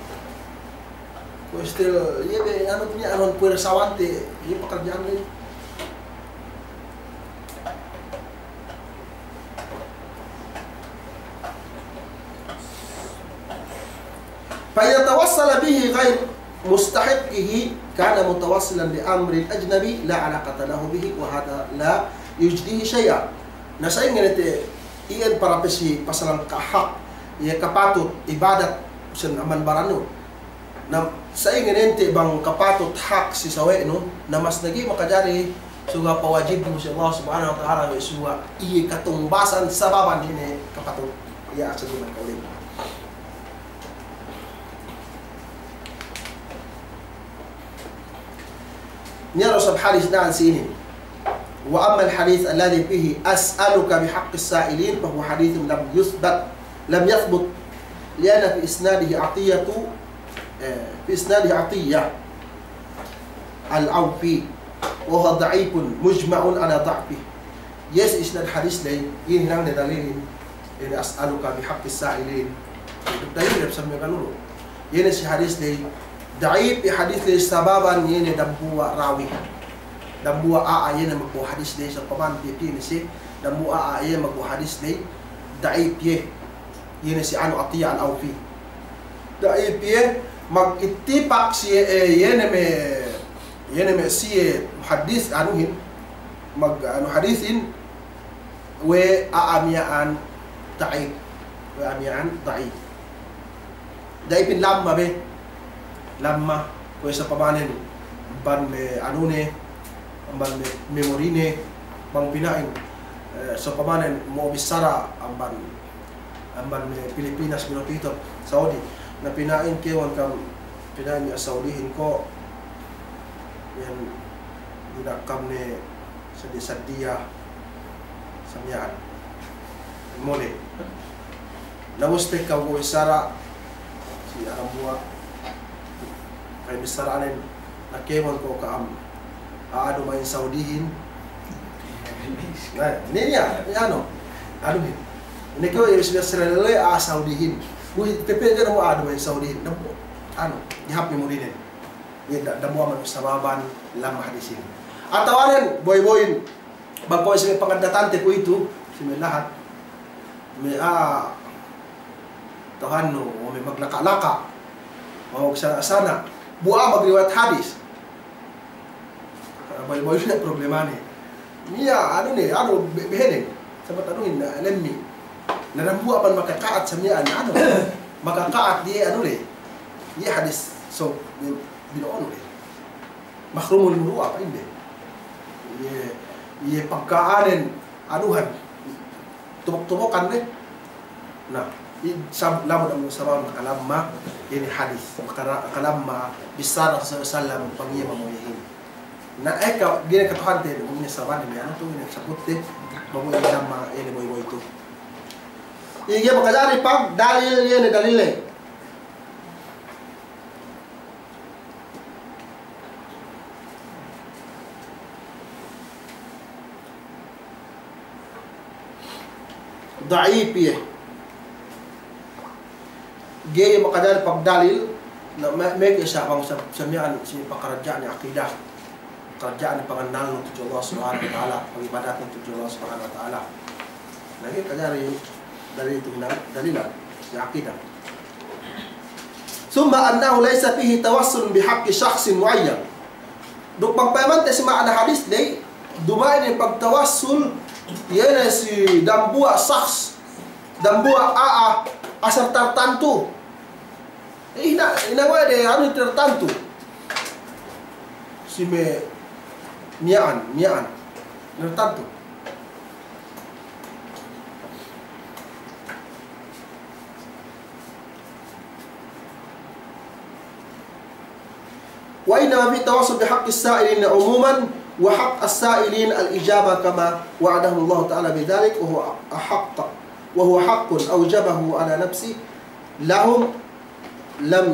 Kuwe' istil, iye be, anu, iye anu, puwersawante, iye pakaradja'anne. Fa idza tawassala bihi ghairu mustahiqqihi kana mutawassilan bi amrin ajnabi la 'alaqata lahu bihi wa hadha la yujdihi syai'a. Na sa'ingge ne te iyan para pe si pasalan kahak, iye kapatut ibadat sen amban barannu. Na sa'ingge ne te bang kapatut hak si sawe'nu, na mas nagi makajari suga' pawajibnu si Allah Subhanahu wa Ta'ala we' suga' iye katumbasan sababan ine kapatut. Iye asal iye magkawin. Niya' du isab hadis na'an si inin. Wa ammal hadis alladhi fihi as'aluka bihaqqis sa'ilin, fa huwa hadithun lam yuthbat, lam yathbut, li'anna fi isnadihi Atiyatu, eh, fi isnadihi Atiyah al-Awfi, wa huwa da'ifun mujma'un ala da'fih. Iye si isnad hadis ley, iye hinangne dalilin, iye ne as'aluka bihaqqis sa'ilin. Dalil ley sampay kalulu. Iye ne si hadis ley, da'if iye hadis ley sababan iye ne dambuwa' rawi. Dambuwa' a'a iye ne magbo'o hadis ley, sampay pa'in piye ne si, dambuwa' a'a iye magbo'o hadis ley, da'if iye. Iye ne si anu Atiyah al-Awfi. Da'if iye, magittipak si, eh, iye ne me', iye ne me' siye muhaddis anuhin, mag-, anu hadisin, we' a'a miya'an da'if. We' a'a miya'an da'if. Da'ifin lamma be. Lamma, kuwe' sa'upamanen, amban me' anune, amban me' memorine, bang pina'in, eh, sa'upamanen mo'o bissara amban amban me' Pilipinas, me' Pinoy, Saudi. Na pina'in kewan kam, pina'in me' Saudihin ko', iyan dina'ak kam ne sadiya-sadiya samiya'an. Mole. Na ubus te kam ko' bissara si dambuwa'. Kay bissara anen, na kewan ko' ka'am. A'a duma'in Saudihin. Na, niya', niya', anu, anuhin. Ine kew, iye si bissara ley, a'a Saudihin. Buhi, pepe' de namu a'a duma'in Saudihin. Namu, anu, dihap memorinen. Iye da, dambuwa' man sababan lamma hadisin. Atawanen, boy-boyin. Bang ko' si me' pangaddatante kuwe'itu, si me' lahat. Me' a'a, tahannu, me' maglaka'-laka'. Magsana'-sana'. Bu a'a magriwayat hadis. Boy-boy ne problemane. Niya', anu ne, anu, be-, behelen. Sabab anuhin, lemmi. Na dambuwa' bang makaka'at samiya'an, anu. Makaka'at iye, anu le. Iye hadis, so, bi-, bino'onu le. Mahrumul muru'ah, pa'inde. Iye, iye pagka'anen, anuhan. Tubuk-tubukan ne. Na. Inin sab-, lamud amban sabab nakalamma inin hadis, makara-, nakalamma bissara Rasul sallallahu alaihi wasallam bang iye mamuyehin. Na ekka, ga'i ne katuhante, umumnya sabab ne, anu tu, inin sabutte, mamuye lamma, inin boy-boy tu. Iye makajari pagdalil, iye ne dalil ne. Da'if iye. Ga'i makajari pagdalil, na me-, me-, sa bang sa-, sa miya'an si pakaradja'an akida. Pakaradja'an pangannalnu tudju Allah Subhanahu wa Ta'ala, pangibadatnu tudju Allah Subhanahu wa Ta'ala. Na ga'i kajari dalil itu hinang, dalilan, si akida. Thumma annahu laysa fihi tawassul bihaqqi shakhsin mu'ayyan. Duk bang payamante si ma'ana hadis ley, duma'in in pagtawassul, iye ne si dambuwa' shakhs, dambuwa' a'a, asal tartantu. Eh, ina, ina we' de anu tartantu. Si me' miya'an, miya'an. Tartantu. وإنما في التوسل بحق السائلين عموما، وحق السائلين الإجابة كما وعدهم الله تعالى بذلك، وهو أحق، وهو حق أوجبه على نفسه لهم لم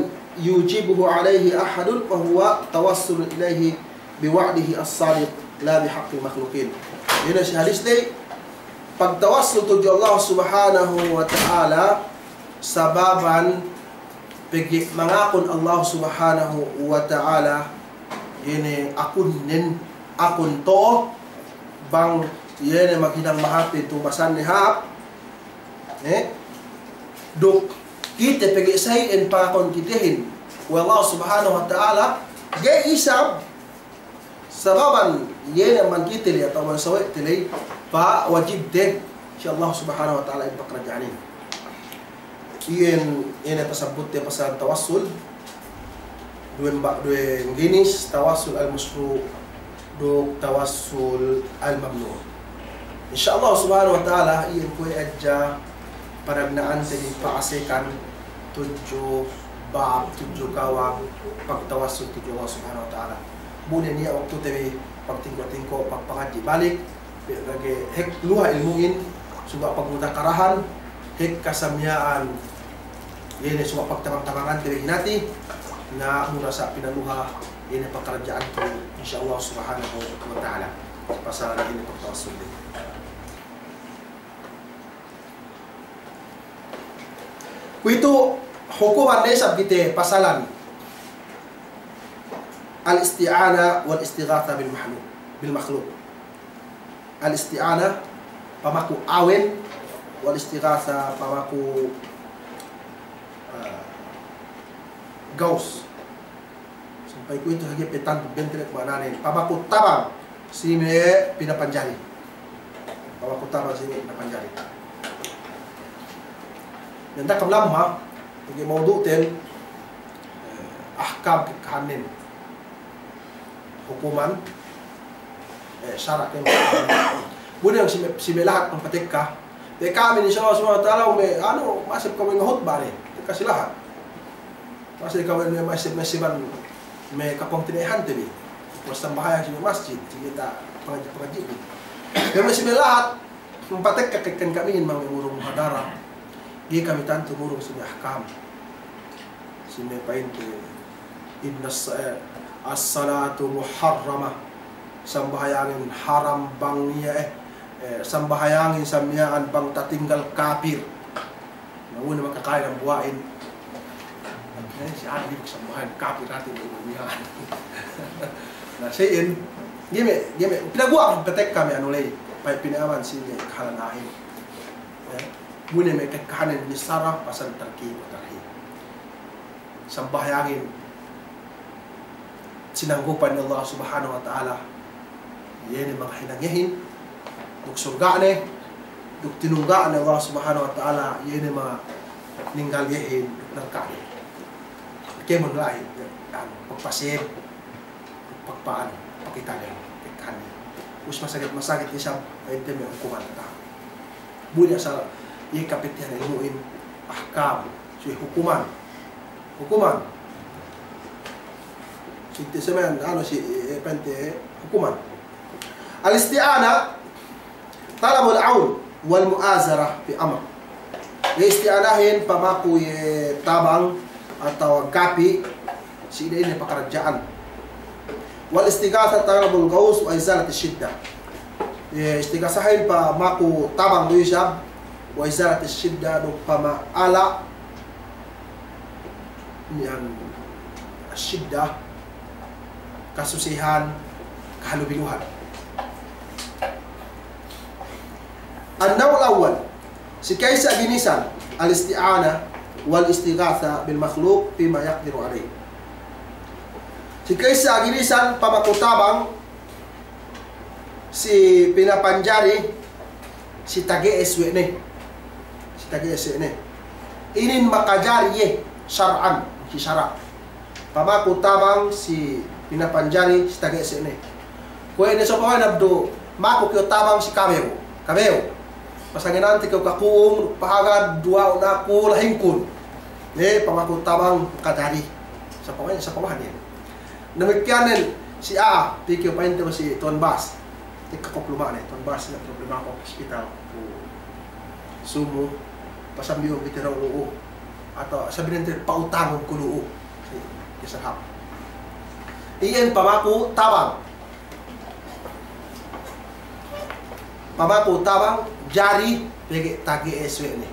يوجبه عليه أحد، فهو توسل إليه بوعده الصادق لا بحق المخلوقين. Inin si hadis ley, pagtawassul tudju Allah Subhanahu wa Ta'ala, sababan pegge' mangakun Allah Subhanahu wa Ta'ala, iye ne akunnen, akun to'o, bang iye ne maghinang mahāp, tubasanne hāp, eh? Duk kite pegge' sa iyan pangakun kitehin we' Allah Subhanahu wa Ta'ala, ga'i isab sababan iye ne amban kite ley atawa amban sawe'te ley, pawajibte si Allah Subhanahu wa Ta'ala in pakaradja'anin. Iyan, iyan tasabutte pasal tawassul, duwe mba-, duwe ginis, tawassul al-masyru' duk tawassul al-mamnu'. Insya Allah Subhanahu wa Ta'ala, iyan kuwe' hadja panagna'ante bi pa'asekan tudju bab, tudju kawang pagtawassul tudju Allah Subhanahu wa Ta'ala. Bu ne niya' waktute bi pagtingko'-tingko', pagpangadji' balik, pe lagi' hek luha ilmu'in, suga' pagmutakarahan, hek kasamiya'an, iye ne suga' pagtabang-tabangante bi hinati, na mura sa' pinaluha, iye ne pakaradja'antu, insya Allah Subhanahu wa Ta'ala. Pasal iye ne pagtawassul bi. Kuwe'itu hukuman ne isab kite pasalan al-isti'ana wal-istighatha bil mahluk, bil makhluq. Al-isti'ana, pamaku awen, wal-istighatha, pamaku, eh, gaus. Sampay kuwe'itu hagi' pe tantu bentelek ma'ananen. Pamaku tabang si me' pinapanjari. Pamaku tabang si me' pinapanjari. Danta kam lamma, hagi' mawdu'ten, eh, ahkam kekkahannen. Hukuman, eh, sara' ken. Bu ne si me', si me' lahat patekka. Te kami, insya Allah Subhanahu wa Ta'ala, me', anu, masi kami ngahutba ne. Tekka si lahat. Masi kami me', masi, masi ban me' kapungtina'ihante bi. Pas sambahayang si me' masjid, si me' ta-, pangadji', pangadji' bi. Me' masi me' lahat, patekka ke-, ken kami in mang me' ngurung muhadara. Ga'i kami tantu ngurung si me' ahkam. Si me' pa'inte, inna as-, eh, as-salatu muharramah. Sambahayangin haram bang iye, eh, eh, sambahayangin sa miya'an bang tatinggal kapir. Na, bu ne makakale dambuwa'in. Eh, si anu bi sambahayang kapir hati' miya'an. Na, si iyan, ga'i me', ga'i me', pinaguwa' patekka me' anu ley, pa'in pinayaman si me' kahalan a'ahin. Eh, bu ne me' kekkahanen bissara pasal targhib wa tarhib. Sambahayangin sinanggupan Allah Subhanahu wa Ta'ala, iye ne mangahinang iyehin duk surga'ne, duk tinungga'ne Allah Subhanahu wa Ta'ala, iye ne maninggal iyehin duk narka'ne. Kēmon la'i, anu, pagpaseb, pagpa'an, pakitane, kekkahanne. Us masagit-masagit isab, pa'inte me' hukuman kata. Bu ne asal, iye kapitihan ilmu'in, Ahkam, si hukuman. Hukuman. Si te semen, anu, si, eh, pente, hukuman. Al-isti'ana, talabul aun wal mu'azara fi amr. Isti'anahin pamaku iye tabang atawa gapi si ine-ine pakaradja'an. Wal istighatha talabul ghaus wa izalati shiddah. Iye istighathahin pamaku tabang du isab, wa izalati shiddah, duk pama'ala' niyan shiddah, kasusehan, kahalubiluhan. An-naw'ul awwal, si ka'issa ginisan, al-isti'ana wal istighatha bil makhluq fima yaqdiru alayh. Si ka'issa ginisan pamaku tabang si pinapanjari si tage'es we' ne. Si tage'es we' ne. Inin makajari iye shar'an, si sara'. Pamaku tabang si pinapanjari si tage'es we' ne. Kuwe' ne sopama nabdu maku kew tabang si kabew. Kabew. Pasangenante kew kaku'ung, pahagad, duwa'un aku, lahingkun. Ne, pamaku tabang kajari. Sopama, sopama ne. Damikkiyan ne si a'a, pī kew pa'inte si tuwan bas. Tekka ku luma'ne, tuwan bas, ne problema ku hospital, ku sumu, pasambi'un kite lu'u, atawa sabinente pa'utangun ku lu'u. Si, kisahap. Iyan pamaku tabang. Pamaku tabang, jari, pegge' tage'es we' ne.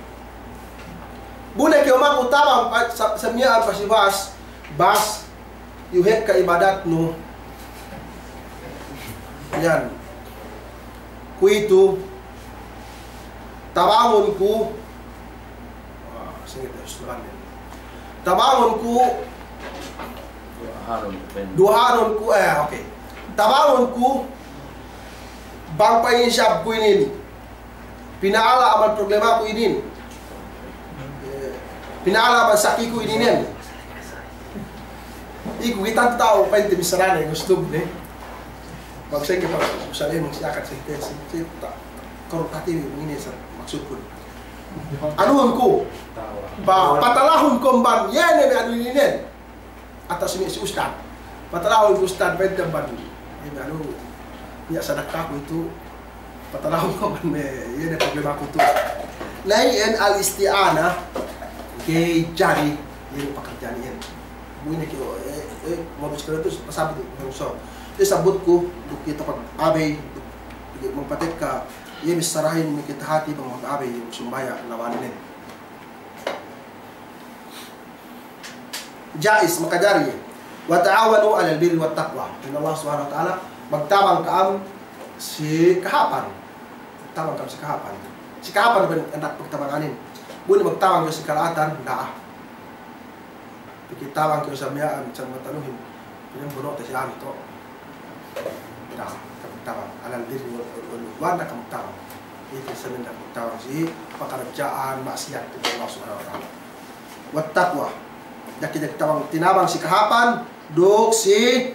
Bu ne kew maku tabang, pa-, sa-, samiya'an pa si bas, bas, iyu hep ka ibadatnu. Iyan. Kuwe'itu, tabangun ku. Ah, sige, terus, tabangun. Tabangun ku. Duwahanun ku, eh, okay. Tabangun ku. Bang pa'in isab ku inin. Pina'ala' amban problemaku inin. Eh, pina'ala' amban sakiku ininen. Iku kite ta'u pa'inte bissarane, gustuku ne. Bang sa'ingge pa, usale mangsiyakat sa'ingge, sa'ingge ta'. Koro' kati inin sa maksudkun. Anuhun ku. Pa, patalahun ku amban, iye ne me' anu ininen. Atawa si, si ustad. Patalahun ku ustad, pa'inte amban, iye ne anu, niya' sadakkaku itu, patalahun ku amban me', iye ne problemaku tu. Na iyan al-isti'ana, ga'i jari, iye ne pakaradja'an iyan. Bu ine kew, eh, eh, modus kew tu, pasabut, so. Iye sabutku, duk kite pag-abey, duk, duk magpatekka, iye bissarahin me' kite hati, bang mag-abey, sambahayang, lawanin. Jaiz, makajari. Wa ta'awanu 'alal birri wat taqwa. Pa'in Allah Subhanahu wa Ta'ala, magtabang ka'am si kahāpan. Magtabang ka'am si kahāpan. Si kahāpan ben hendak pagtabanganin. Bu ne magtabang si kala'atan, da'a. Pegge' tabang kew sa miya'an, sa matanuhin. Pegge' bono'te si anu to. Da'a, ka'am magtabang. 'Alal birri wal, wal, wal 'udwan, da'a ka'am magtabang. Itu sebenarnya magtabang si pakaradja'an ma'siyat tudju Allah Subhanahu wa Ta'ala. Wat taqwa. Da'a kite tabang, tinabang si kahāpan, duk si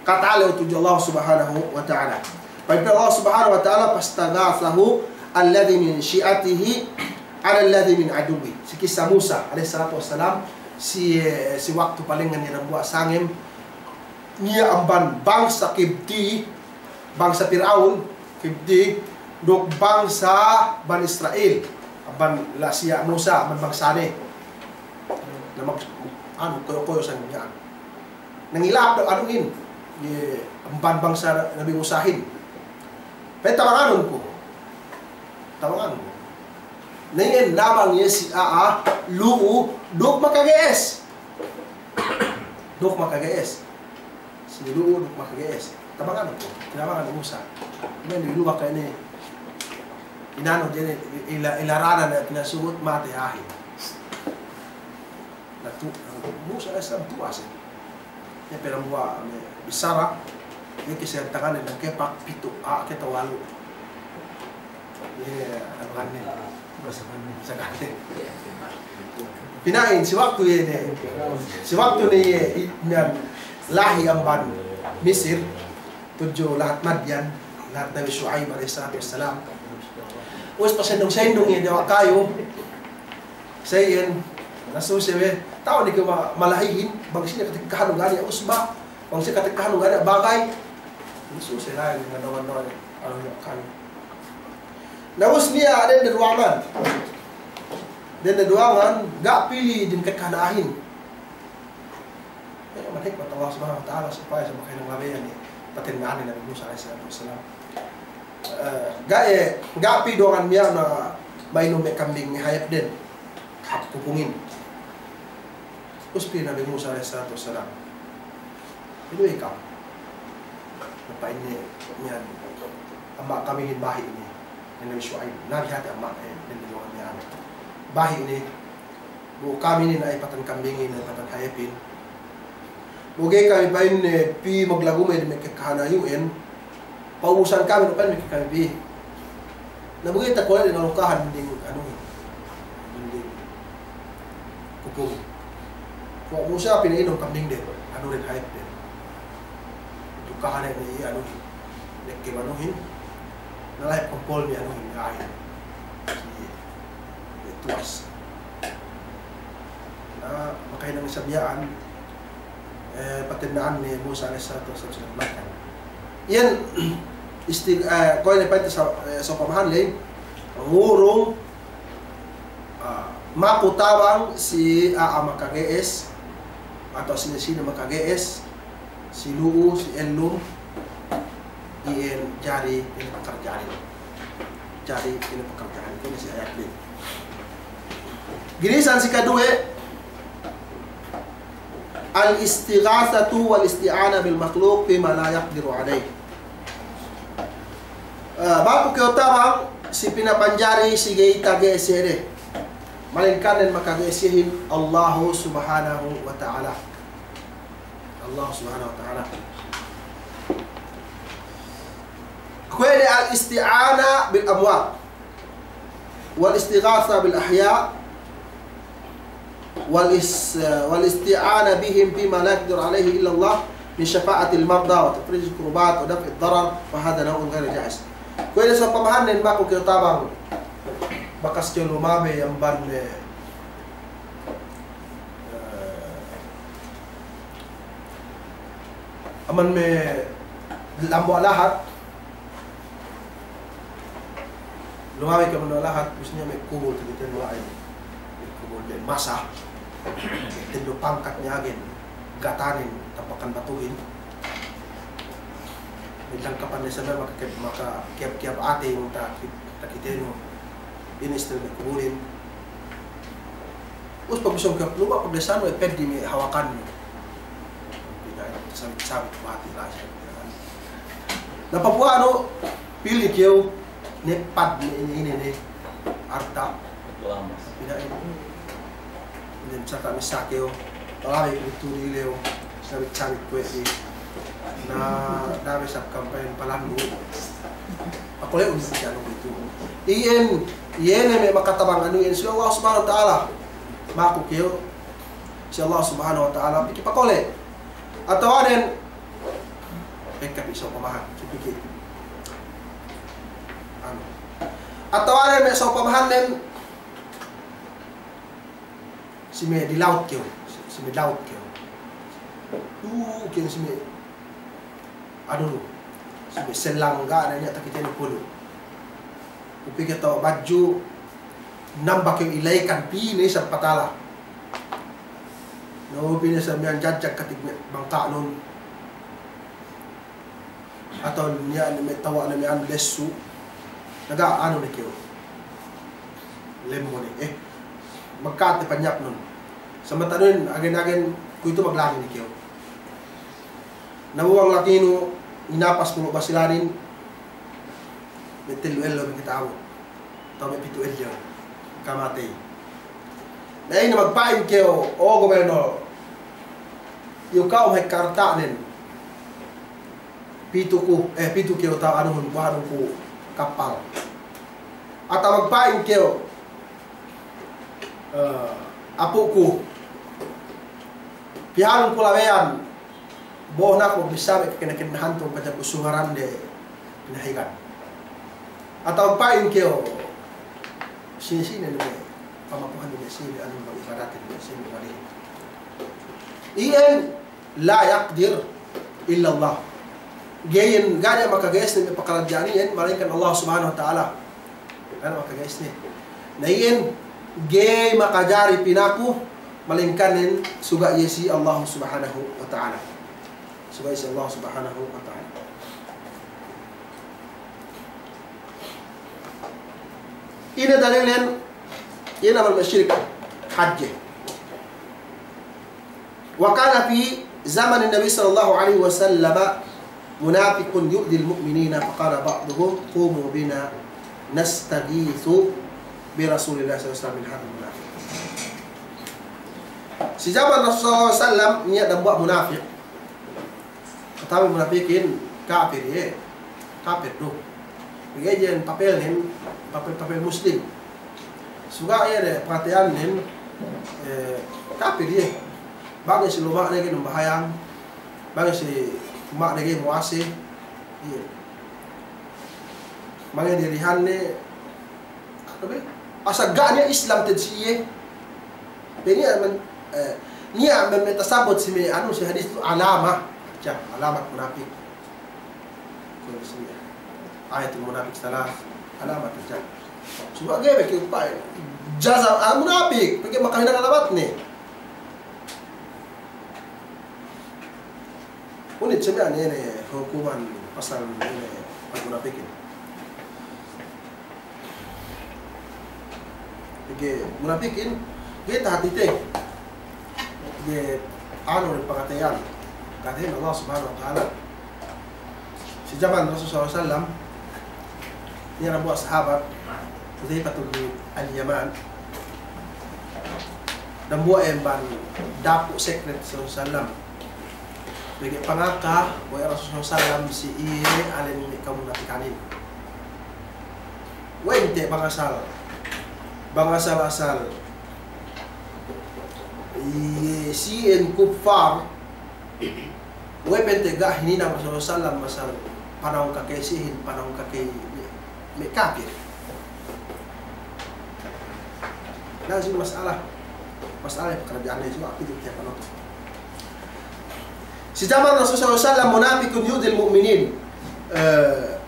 katalew tudju Allah Subhanahu wa Ta'ala. Pa'in Allah Subhanahu wa Ta'ala, fastaghathahu alladhi min shi'atihi 'ala alladhi min 'aduwwihi. Si kissa Musa, alayhis salatu wassalam, si, si waktu palengngan iye dambuwa' sangem, niya' amban bangsa Kibti, bangsa Pir'aun, Kibti, duk bangsa Bani Isra'il, amban la'i siye Musa, amban bangsane. Na mag-, anu, koyo-koyo sa miya'an. Nangilap du anuhin, iye, amban bangsa Nabi Musahin. Pa'in tabanganun ku. Tabanganun ku. Na iyan nabang iye si a'a lu'u, duk makage'es. Duk makage'es. Si lu'u duk makage'es. Tabangan ku, tinabangan Musa. Iye ne lu'u baka ine. Inanu iye ne, ila-, ilaranan ne pinasuhut mate ahi. Na tu, Musa alayhis salam tuwa' si. Iye pe dambuwa' me' bissara, iye kasihan tanganen dangkepak pitu', a, keta walu'. Iye, anu, anu. Sagane. Pina'in, si waktu iye ne. Si waktu ne iye, i-, niyan lahi amban Misir, tudju lahat Madyan, lahat Nabi Shu'aib alayhis salatu wassalam. Ubus pasendung-sendung iye diyawa' kayu. Sa iyan, na suse we, ta'u ne ke ma-, malahihin, bang sine katekkahan ga' niya' usba, bang sine katekkahan ga' niya' bagay. Na suse la'i ne, ngandang-ngandang ne, anu ne kami. Na ubus niya' dende duwangan. Dende duwangan, ga' pī ley dem katekkahan a'ahin. Eh, mahikmat Allah Subhanahu wa Ta'ala supaya sa makahinang labeyan iye, patena'an Nabi Musa alayhis salatu wassalam. Eh, ga', eh, ga' pī duwangan miya'an na mainum me' kambing hayepden hap kupungin. Ubus pī Nabi Musa alayhis salatu wassalam, "Inu we' ka'u?" Na pa'inne miya'an, "Ama' kamihin bahi' inin." Nabi Shu'aib, nabi hati ama', eh, dende duwangan miya'an. "Bahi' inin, bu kami inin na'ipatan kambingin, na'ipatan hayepin. Bu ga'i kami," pa'inne, "pī maglagu me' dem katekkahan a'ahin, pa'ubusan kami du," pa'inne, "kami pī. Na bu ga'i takole' ne nalukahan dinding anuhin, dinding kupungin." Kuwe' Musa pina'inum kambingden, anuhin, hayepden. Lukahan ne iye anuhin, nekke anuhin, na la'i kompolne anuhin, a'ahin. Iye, iye tuwas. Na, makahinang isab miya'an, eh, patena'an Nabi Musa alayhis salatu wassalam. Iyan, isti-, eh, kuwe' ne pa'inte sa-, eh, sa'upamahan ley, ngurung, ah, maku tabang si a'a makage'es, atawa sine-sine makage'es, si lu'u, si ellum, iyan jari ine pakarja'anin. Jari ine pakarja'anin, kuwe' ne si ayat ley. Ginisan si kaduwe, al-istighathatu wal isti'ana bil makhluq fima la yaqdiru alayh. Eh, maku kew tabang si pinapanjari si ga'i tage'es iye de, malayingkan ne makage'es iyehin Allahu Subhanahu wa Ta'ala. Allah Subhanahu wa Ta'ala. Kuwe' ne al-isti'ana bil amwat, wal istighatha bil ahya, wal is-, wal isti'ana bihim fima la yaqdiru alayhi illa Allah min shafa'atil marda wa tafrijil kurbat wa daf'id darar, wa hadha naw'un ghayru jaiz. Kuwe' ne sa'upamahannen maku kew tabang bakas kew lumabey amban, eh, Eh, amban me' dambuwa' lahat, lumabey kew amban dambuwa' lahat, ubus niya' me' kubul, takitenu la'i me' kubul, me' masa, tellu pangkat niya' agen, gatanin, tapakan batuhin. Me' langkapan ne sandal, maka ke-, maka kiyab-kiyab ate, maka ki-, takitenu, inin istel me' kubulin. Ubus pag isab kew luba', pag desan we' peddi' me' hawakannu. Pina'in, sabit-sabit mati la'i siye. Na papuwanu, pili' kew, ne pad ne ine-ine ne arta'. Pina'in. Ine sarta' missā kew, la'i kuwe' itu dilew. Sabit-sabit kuwe' iti. Na, da'a me' sab kampanye palandu'. Pakole'un si anu itu. Iyan, iye ne me' makatabang anu iyan si Allah Subhanahu wa Ta'ala. Maku kew si Allah Subhanahu wa Ta'ala, pī kew pakole'. Atawanen, pekka pī sa'upamahan, si pī kew. Anu. Atawanen me' sa'upamahannen, si me' di lawut kew, si, si me' lawut kew. Tu'u kew si me', anu, si me' sellang ga' ne niya' takitenu pulu'. Kuwe' pī kew tawa' badju', namba kew ila'i kan pī ne isab patala. Na, pī ne isab miya'an jajak katig me' bangka'nun. Atawa niya' ne me' tawa' ne me' anu lessu'. Na ga' anu ne kew. Lemmo ne. Eh, magka'at ne panyapnun. Sa' matanuhin agen-agen kuwe' itu maglagi ne kew. Na bu bang lakinu, inapas pulu' Basilanin, me' tellu ellew me' kata'abut. Atawa me' pitu ellew, kamatey. Na ine magpa'in kew, o gobelnor, iyu ka'u me' karta'nen, pitu ku, eh, pitu kew tawa' anuhun, kuhanun ku kappal. Atawa magpa'in kew, eh, apu'ku, pihanun ku labeyan, bo'oh naku bissā me' kinakinahantun, pajaku sungarande pinahigan. Atawa pa'in kew, sine-sine ne me' pamapuhan ne me' Sine anu ibadatin, sine walihin. Iyan la yaqdir illallah. Ga'i iyan, ga' niya' makaga'isne me' pakaradja'an iyan, malaingkan Allah Subhanahu wa Ta'ala. Ga' niya' makaga'isne. Na iyan, ga'i makajari pinaku, malaingkan iyan suga' iye si Allah Subhanahu wa Ta'ala. Suga' iye si Allah Subhanahu wa Ta'ala. Ine dalilnen? Ine amal me' sirik hadje. Wa kana fi zamanin Nabi sallallahu alaihi wasallam munafiqun yu'dhil mu'minina, faqala ba'duhum, "Qumu bina nastaghithu bi Rasulillah sallallahu alaihi wasallam min hadhal munafiq." Si jaman Rasul sallallahu alaihi wasallam, niya' dambuwa' munafik. Katabi munapikin, kapir iye. Kapir du. Pegge' iyan papelnen, papel, papel Muslim. Suga' iye de, pangateyannen, eh, kapir iye. Bang si luma'ne ga'i nambahayang, bang si luma'ne ga'i muwase. Iye. Bang dirihanne, Asal ga' niya' Islam te'ed si iye. Pe niya' me', eh, niya' me', me' tasabut si me' anu si hadis tu alama. Hadja, alamat munapik. Ayatul munapik salas, alamat hadja. Suga' ga'i be ke upa'in. Jaza, ah, munapik, pegge' makahinang alamatne. Unu isab ine, ine hukuman pasal ine pagmunapikin. Pegge' munapikin, ga'i tahatite. Pegge' anu, pangateyan. Katehin Allah Subhanahu wa Ta'ala. Si jaman Rasul sallallahu alaihi wasallam, niya' dambuwa' sahabat, Hudzaifah bin Al-Yaman, dambuwa' iye amban dapu' secret Rasul sallallahu alaihi wasallam. Pegge' pangaka we' Rasul sallallahu alaihi wasallam si iye alen me' kamunapikanin. We' inte bang asal, bang asal-asal iye si iyan kuffar, we' pa'inte ga' hininang Rasul sallallahu alaihi wasallam asal panawung kakey sihin, panawung kakey me' kapir. Na, si mas'ala, mas'ala pakaradja'an iye, si jaman Rasul sallallahu alaihi wasallam munafikun yu'dhil mu'minin. Eh,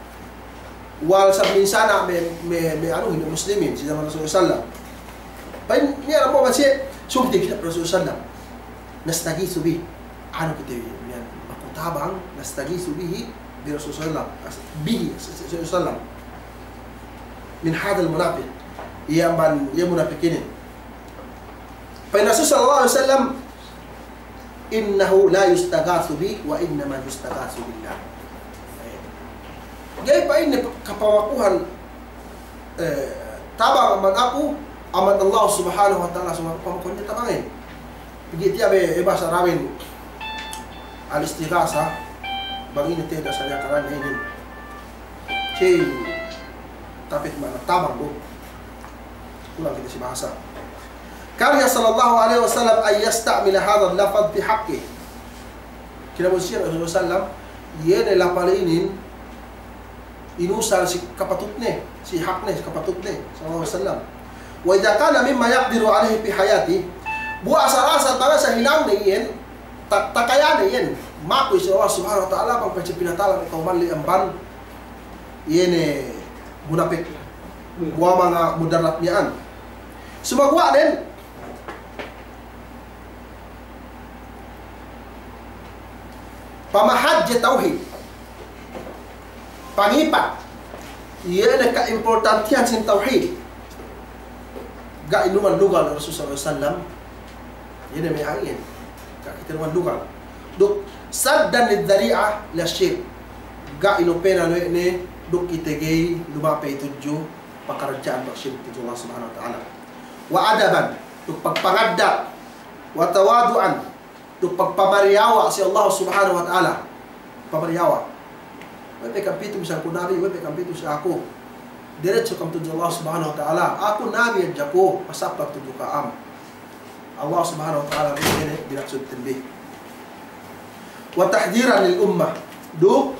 wal sab min sana me', me', me' anuhin, me' muslimin, si jaman Rasul sallallahu alaihi wasallam. Pa'in niya' dambuwa' masi, sumti kite Rasul sallallahu alaihi wasallam. Nastaghithu bih. Anu kite, niya' maku tabang, nastaghithu bihi, bi Rasul sallallahu alaihi wasallam. Bihi, sallallahu alaihi wasallam. Min hadhal munafiq. Iye amban, iye munapik inin. Pa'in Rasul sallallahu alaihi wasallam, "Innahu la yustaghathu bi, wa innama yustaghathu billah." Ga'i pa'inne kapamakuhan, eh, tabang amban aku, amban Allah Subhanahu wa Ta'ala, subhanahu, pamakuhan ne tabangin. Pegge' tiya' be, eh, bahasa Arabin al-istighatha, bang ine te da sariya karan inin. Cey, tapi ma'ana tabang du. Kulang kite si bahasa. Kariha sallallahu alaihi wasallam an yasta'mila hadhal lafdh fi haqqihi. Kinabunsihan Rasul sallallahu alaihi wasallam, iye ne lapal inin inusal si kapatutne, si hakne, si kapatutne, sallallahu alaihi wasallam. Wa idha kana mimma yaqdiru alaihi fi hayatihi, bu asal-asal bang sa hinangne iyan, ta-, takayane iyan, maku si Allah Subhanahu wa Ta'ala, bang pa'in si pinatala me' kawman ley amban iye ne munapik. Wa manga mudarat miya'an. Sumagawa' den, pamahadje tawhid. Pangipat. Iye ne ka'importantihan sin tawhid. Ga' inuman lugal Rasul sallallahu alaihi wasallam. Iye ne me' a'a iyan. Ga' kite inuman lugal. Duk saddan lidh dhari'ah ila shirk. Ga' inu pena ne duk kite ga'i lumapey tudju pakaradja'an pagsirik tudju Allah Subhanahu wa Ta'ala. Wa adaban, duk pagpangaddat, wa tawadu'an, duk pagpamariyawa' si Allah Subhanahu wa Ta'ala. Pamariyawa'. We' pe kam pitu bisan ku nabi, we' pe kam pitu si aku. Diretso kam tudju Allah Subhanahu wa Ta'ala. Aku nabi hadja ku, pasaplag tudju ka'am. Allah Subhanahu wa Ta'ala bi, ine binaksud ten bi. Wa tahdhiran lil ummah. Duk,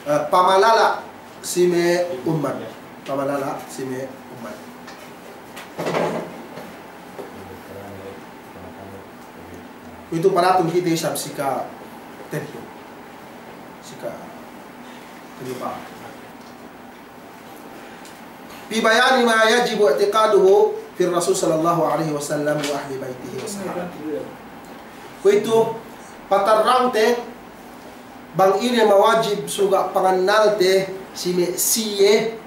eh, pamalala' si me' ummat. Pamalala' si me' ummat. Itu paratun kite isab si katellu. Si katellu pa. Fi bayani ma yajibu i'tiqaduhu fi Rasul sallallahu alaihi wasallam wa ahli baitihi wa sahabatihi. Kuwe'itu patarrangte bang ine mawajib suga' pangannalte si me' siye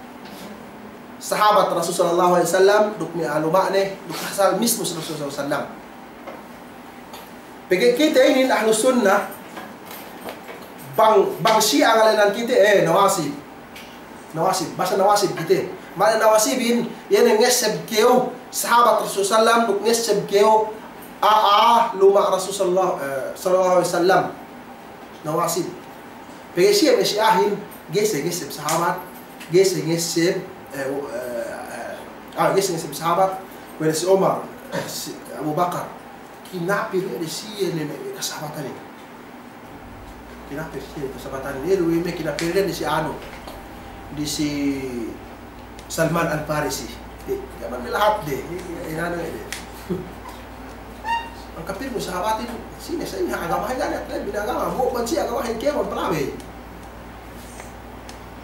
sahabat Rasul sallallahu alaihi wasallam, duk me' luma'ne, duk asal mismu si Rasul sallallahu alaihi wasallam. Pegge' kite inin Ahlus Sunnah, bang, bang Shi'a ngalenan kite, eh, Nawasib. Nawasib, bahasa Nawasib kite. Ma'ana Nawasibin, iye ne ngesseb kew sahabat Rasul sallam, duk ngesseb kew a'a luma' Rasul sallallahu, eh, sallallahu alaihi wasallam. Nawasib. Pegge' siye me' Shi'ahin, ga'i siye ngesseb sahabat, ga'i siye ngesseb, eh, eh, eh, ah, ga'i siye ngesseb sahabat, kuwe' ne si Umar, si Abu Bakar. Kinapir ne siye ne me' kasahabatanin. Kinapir siye kasahabatanin. Iye du me' kinapir ne si anu. Di si Salman Al-Farisi. Di, jaman me' lahat de. Inanu de. Bang kapir me' sahabatin, sine sa' ine agamahin, ga' niya' talebbi agama. Buwat man siye agamahin kēmon palabey.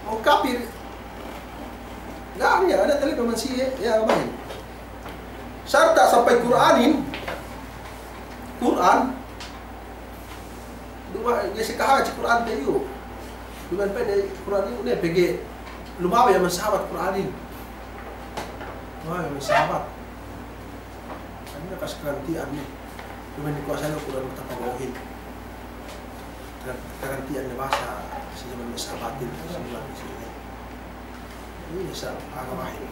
Bang kapir, ga' niya', ga' niya' talebbi man siye, iye agamahin. Sarta' sampay Kur'anin, Kur'an, duma'in, ga'i siye kahagad si Kur'an te iyu. Duma'in pe ne Kur'an iyu ne, pegge' lumabey amban sahabat Kur'anin. Lumabey amban sahabat. Anu ne kas kaganti'an ne. Duma'in ne kuwasa ne Kur'an tapagawin. Kaganti'an ne bahasa si jaman me' sahabatin. Ine sa' agamahin.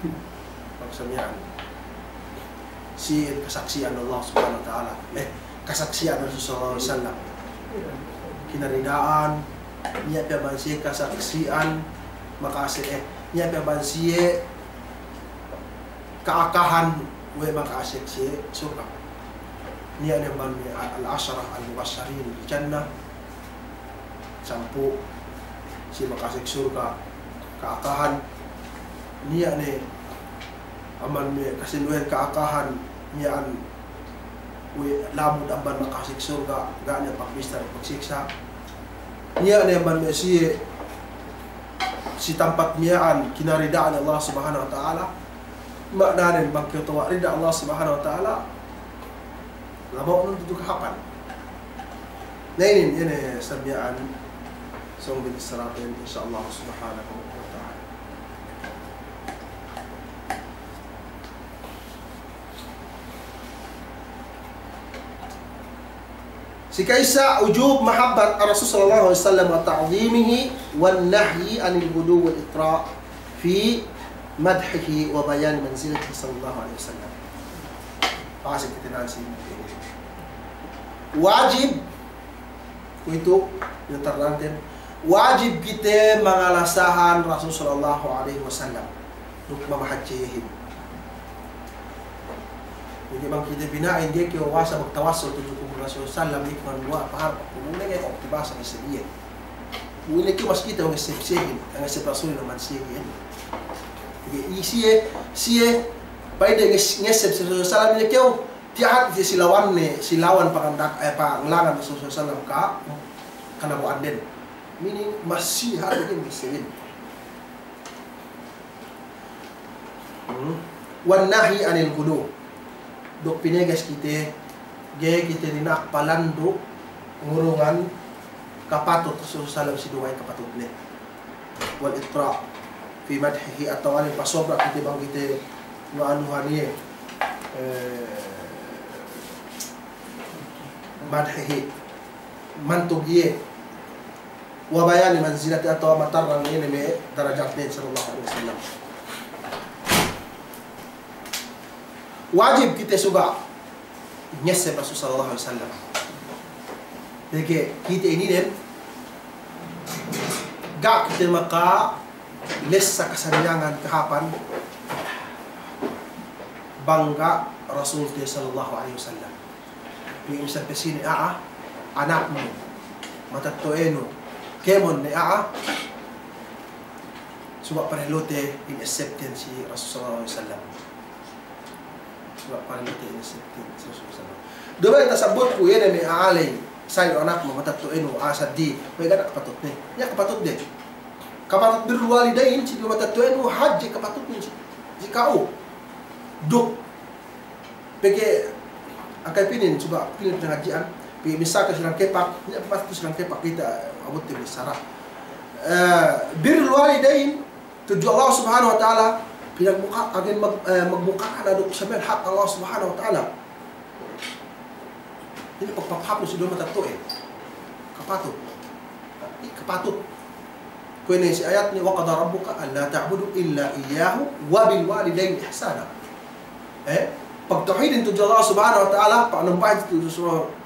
Bang sa' miya'an. Si kasaksi'an Allah Subhanahu wa Ta'ala. Eh, kasaksi'an Rasul sallallahu alaihi wasallam. Kinarida'an, niya' pe amban siye kasaksi'an, makase-, eh, niya' pe amban siye ka'akahan we' makasek siye surga'. Niya' ne amban me' al-ashara al-mubashirin bil jannah, sampū' siye makasek surga' ka'akahan. Niya' ne amban me' kasinduwehin ka'akahan miya'an we' lamud amban makasek surga', ga' niya' pagbista duk pagsiksa'. Niya' ne amban me' siye si tampat miya'an kinarida'an Allah Subhanahu wa Ta'ala. Ma'ananen bang kew tawa' rida Allah Subhanahu wa Ta'ala, lama'nun tudju kahāpan. Na inin, inin sa' miya'an sōng bissaraten, insya Allah Subhanahu wa Ta'ala. Si ka'issa, wujub mahabbat ar-Rasul sallallahu alaihi wasallam wa ta'zimihi wan nahyi anil ghuluw wal itra' fi madhihi wa bayani manzilatihi sallallahu alaihi wasallam. Pasi kite nan si wajib, kuwe'itu, ine tarangten, wajib kite mangalasahan Rasul sallallahu alaihi wasallam. Duk mamahadje iyehin. Jadi bang kite bina'in ga'i kew wasa magtawassul tudju kubul Rasul sallam, iye kuman duwa'a paharap, kuman ne ga'i kite basa ngesseb iye. Bu ine kew mas kite ngesseb siyehin, ngesseb Rasul amban siyehin. Jadi siye, siye, pa'in de nges-, ngesseb Rasul sallam ine kew, tiya' hāti si lawanne, si lawan pangandak, eh, pangalangan Rasul sallam ka, kanabu'anden. Meaning, mas siye hāti ngessebin. Hmm. Wan nahyi anil ghuluw. Duk pineges kite, ga'i kite dina'ak palandu' ngurungan kapatut Rasul sallam si duma'in kapatutne. Wal itra' fi madhihi, atawa inin pasobra kite bang kite nga'anuhan iye, eh, madhihi, mantug iye. Wa bayani manzilatihi, atawa matarrang ine me' darajatnen sallallahu alaihi wasallam. Wajib kite suga' ngesseb Rasul sallallahu alaihi wasallam. Pegge' kite ininen ga' kite makalessa kasariyangan kahāpan bang ga' Rasulte sallallahu alaihi wasallam. Pegge' misan pe sine a'a, anaknu, matetto'anu, kēmon ne a'a, suga' parlute in essebten si Rasul sallallahu alaihi wasallam. Suga' paling penting ini sittin, sittin. Duma'in tasabbutku, iye ne me' a'a ley, sayu anaknu matetto'anu, a'a seddili, we' ga' ne kapatutne. Iye kapatutne. Kapatut birrul walidayn si duwe matetto'anu, hadje kapatutne si, si ka'u. Duk. Pegge' angkay pinin, suga' pinin pangadji'an, pegge' misal ke silang kepak, iye pasti silang kepak kite, abut te bissara. Eh, birrul walidayn, tudju Allah Subhanahu wa Ta'ala, pinagmuka, agen mag-, eh, magmuka na duk samen hak Allah Subhanahu wa Ta'ala. Inin pagpahāp si duwe matetto'e. Kapatut. Iye kapatut. Kuwe' ne si ayat ne, "Wa qada rabbuka alla ta'budu illa iyyahu wa bil walidayni ihsana." Eh, pagtawhidin tudju Allah Subhanahu wa Ta'ala, pagnumpahin tudju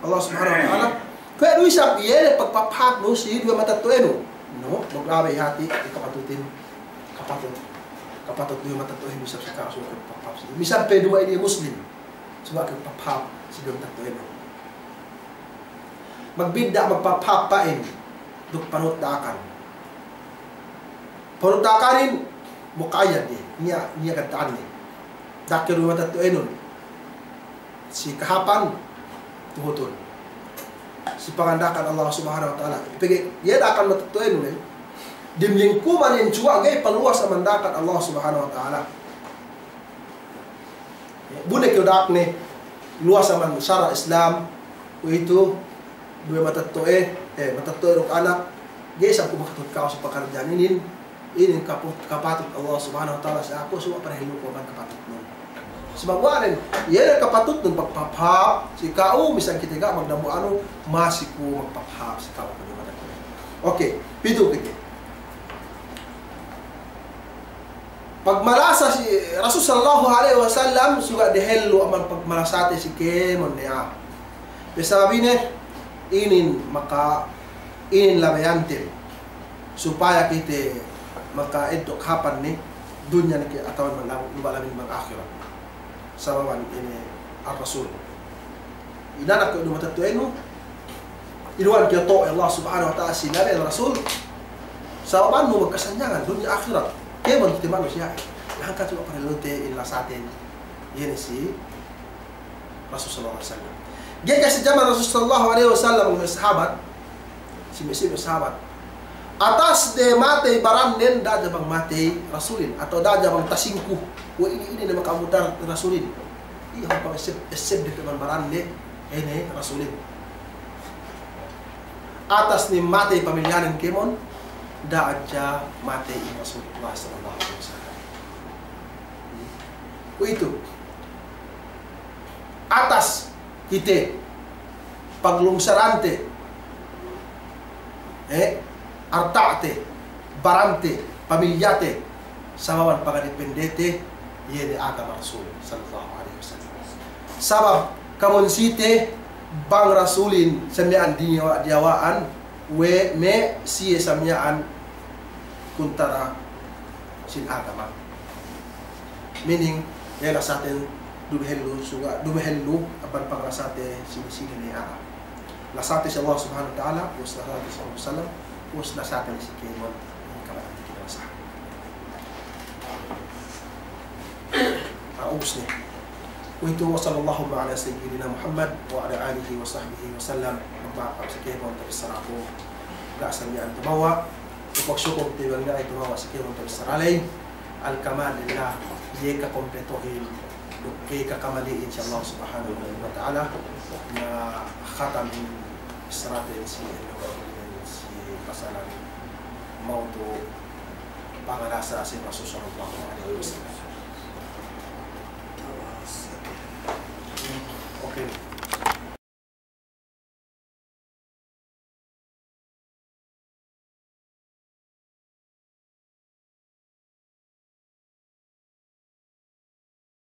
Allah Subhanahu wa Ta'ala. Kuwe' du isab iye ne pagpahāpnu si duwe matetto'enu. No, maglabey hati', iye kapatutin. Kapatut. Kapatut duwe matetto'enu isab si ka'u, suga' pagpahāp si. Misal pe duwe inin Muslim. Suga' ke pagpahāp si duwe matetto'enu. Magbidda' magpahāp pa'in duk panut da'akan. Panut da'akanin muqayyad iye, niya', niya' gadda'anne. Da'a ke duwe matetto'enun. Si kahāpan, tuhutun. Si panganda'akan Allah Subhanahu wa Ta'ala. Pegge' iye da'akan matetto'enun, eh. Dimlingkuman in suga' ga'i paluwas amban da'akan Allah Subhanahu wa Ta'ala. Bu ne kew da'akne, luwas amban sara' Islam, kuwe'itu, duwe matetto'e, eh, matetto'e duk anak, ga'i isab ku makatut ka'u si pakaradja'an inin, inin kaput-, kapatut Allah Subhanahu wa Ta'ala si aku, suga' padehelluku amban kapatutnun. Sabab we' nen, iye ne kapatutnun pagpahāp si ka'u, misal kite ga' magdambuwa' anu, masi ku magpahāp si ka'u, duwe matetto'e. Oke, pitu kite. Pagmalasa si Rasul sallallahu alaihi wasallam, suga' dehellu amban pagmalasate si kēmon ne a'a. Pe sabab ine, inin maka, inin labeyanten. Supaya kite maka eddo' kahāpan ne, dunya ne ke atawa luma', luma' labi ne bang ahirat. Sababan ine ar-Rasul. Inanak kuwe' du matetto'enu, inuwan kiyato'o Allah Subhanahu wa Ta'ala si Nabi Rasul. Sababannu magkasanyangan dunya ahirat. Kēmon kite manusiya'in. Hangkan suga' padehellu te in lasaten. Iye ne si Rasul sallallahu alaihi wasallam. Ga'i ke si jaman Rasul sallallahu alaihi wasallam, sahabat, si me', si me' sahabat. Atas de matey barannen da'a hadja bang matey Rasulin, atawa da'a hadja bang tasingku. We' ine, ine ne maka'abut Rasulin. Iye hap pang esseb, esseb de pe bang baranne, ine Rasulin. Atas ne matey pamilyanen kēmon, da'a hadja matey in Rasulullah sallallahu alaihi wasallam. Kuwe'itu. Atas kite, paglungsarante, eh, arta'te, barante, pamilyate, sababan pagadipendete, iye ne agama Rasul sallallahu alaihi wasallam. Sabab, kēmon site, bang Rasulin, samiya'an diniyawa', diyawa'an, we' me' siye samiya'an kuntara sin agama. Meaning, iye lasaten dumehellu, suga' dumehellu, amban panglasate sine-sine ne a'a. Lasate si Allah Subhanahu wa Ta'ala, ubus lasate si Rasul sallam, ubus lasate si kēmon, in kabaran kite lasa. Ah, ubus ne. Kuwe'itu, wa sallallahu ala sayyidina Muhammad wa ala alihi wa sahbihi wa sallam. Magpa'ap si kēmon tabissaraku. Ga' samiya'an tumawa'. Upag sukul te bang ga'i tumawa' si kēmon tabissara ley. Al-kamal lillah. Iye kakompletohin duk iye kakamali'in si Allah Subhanahu wa Ta'ala. Na khatam in bissaraten si, si pasalan mawdu' pangalasa si Rasul sallallahu alaihi wasallam.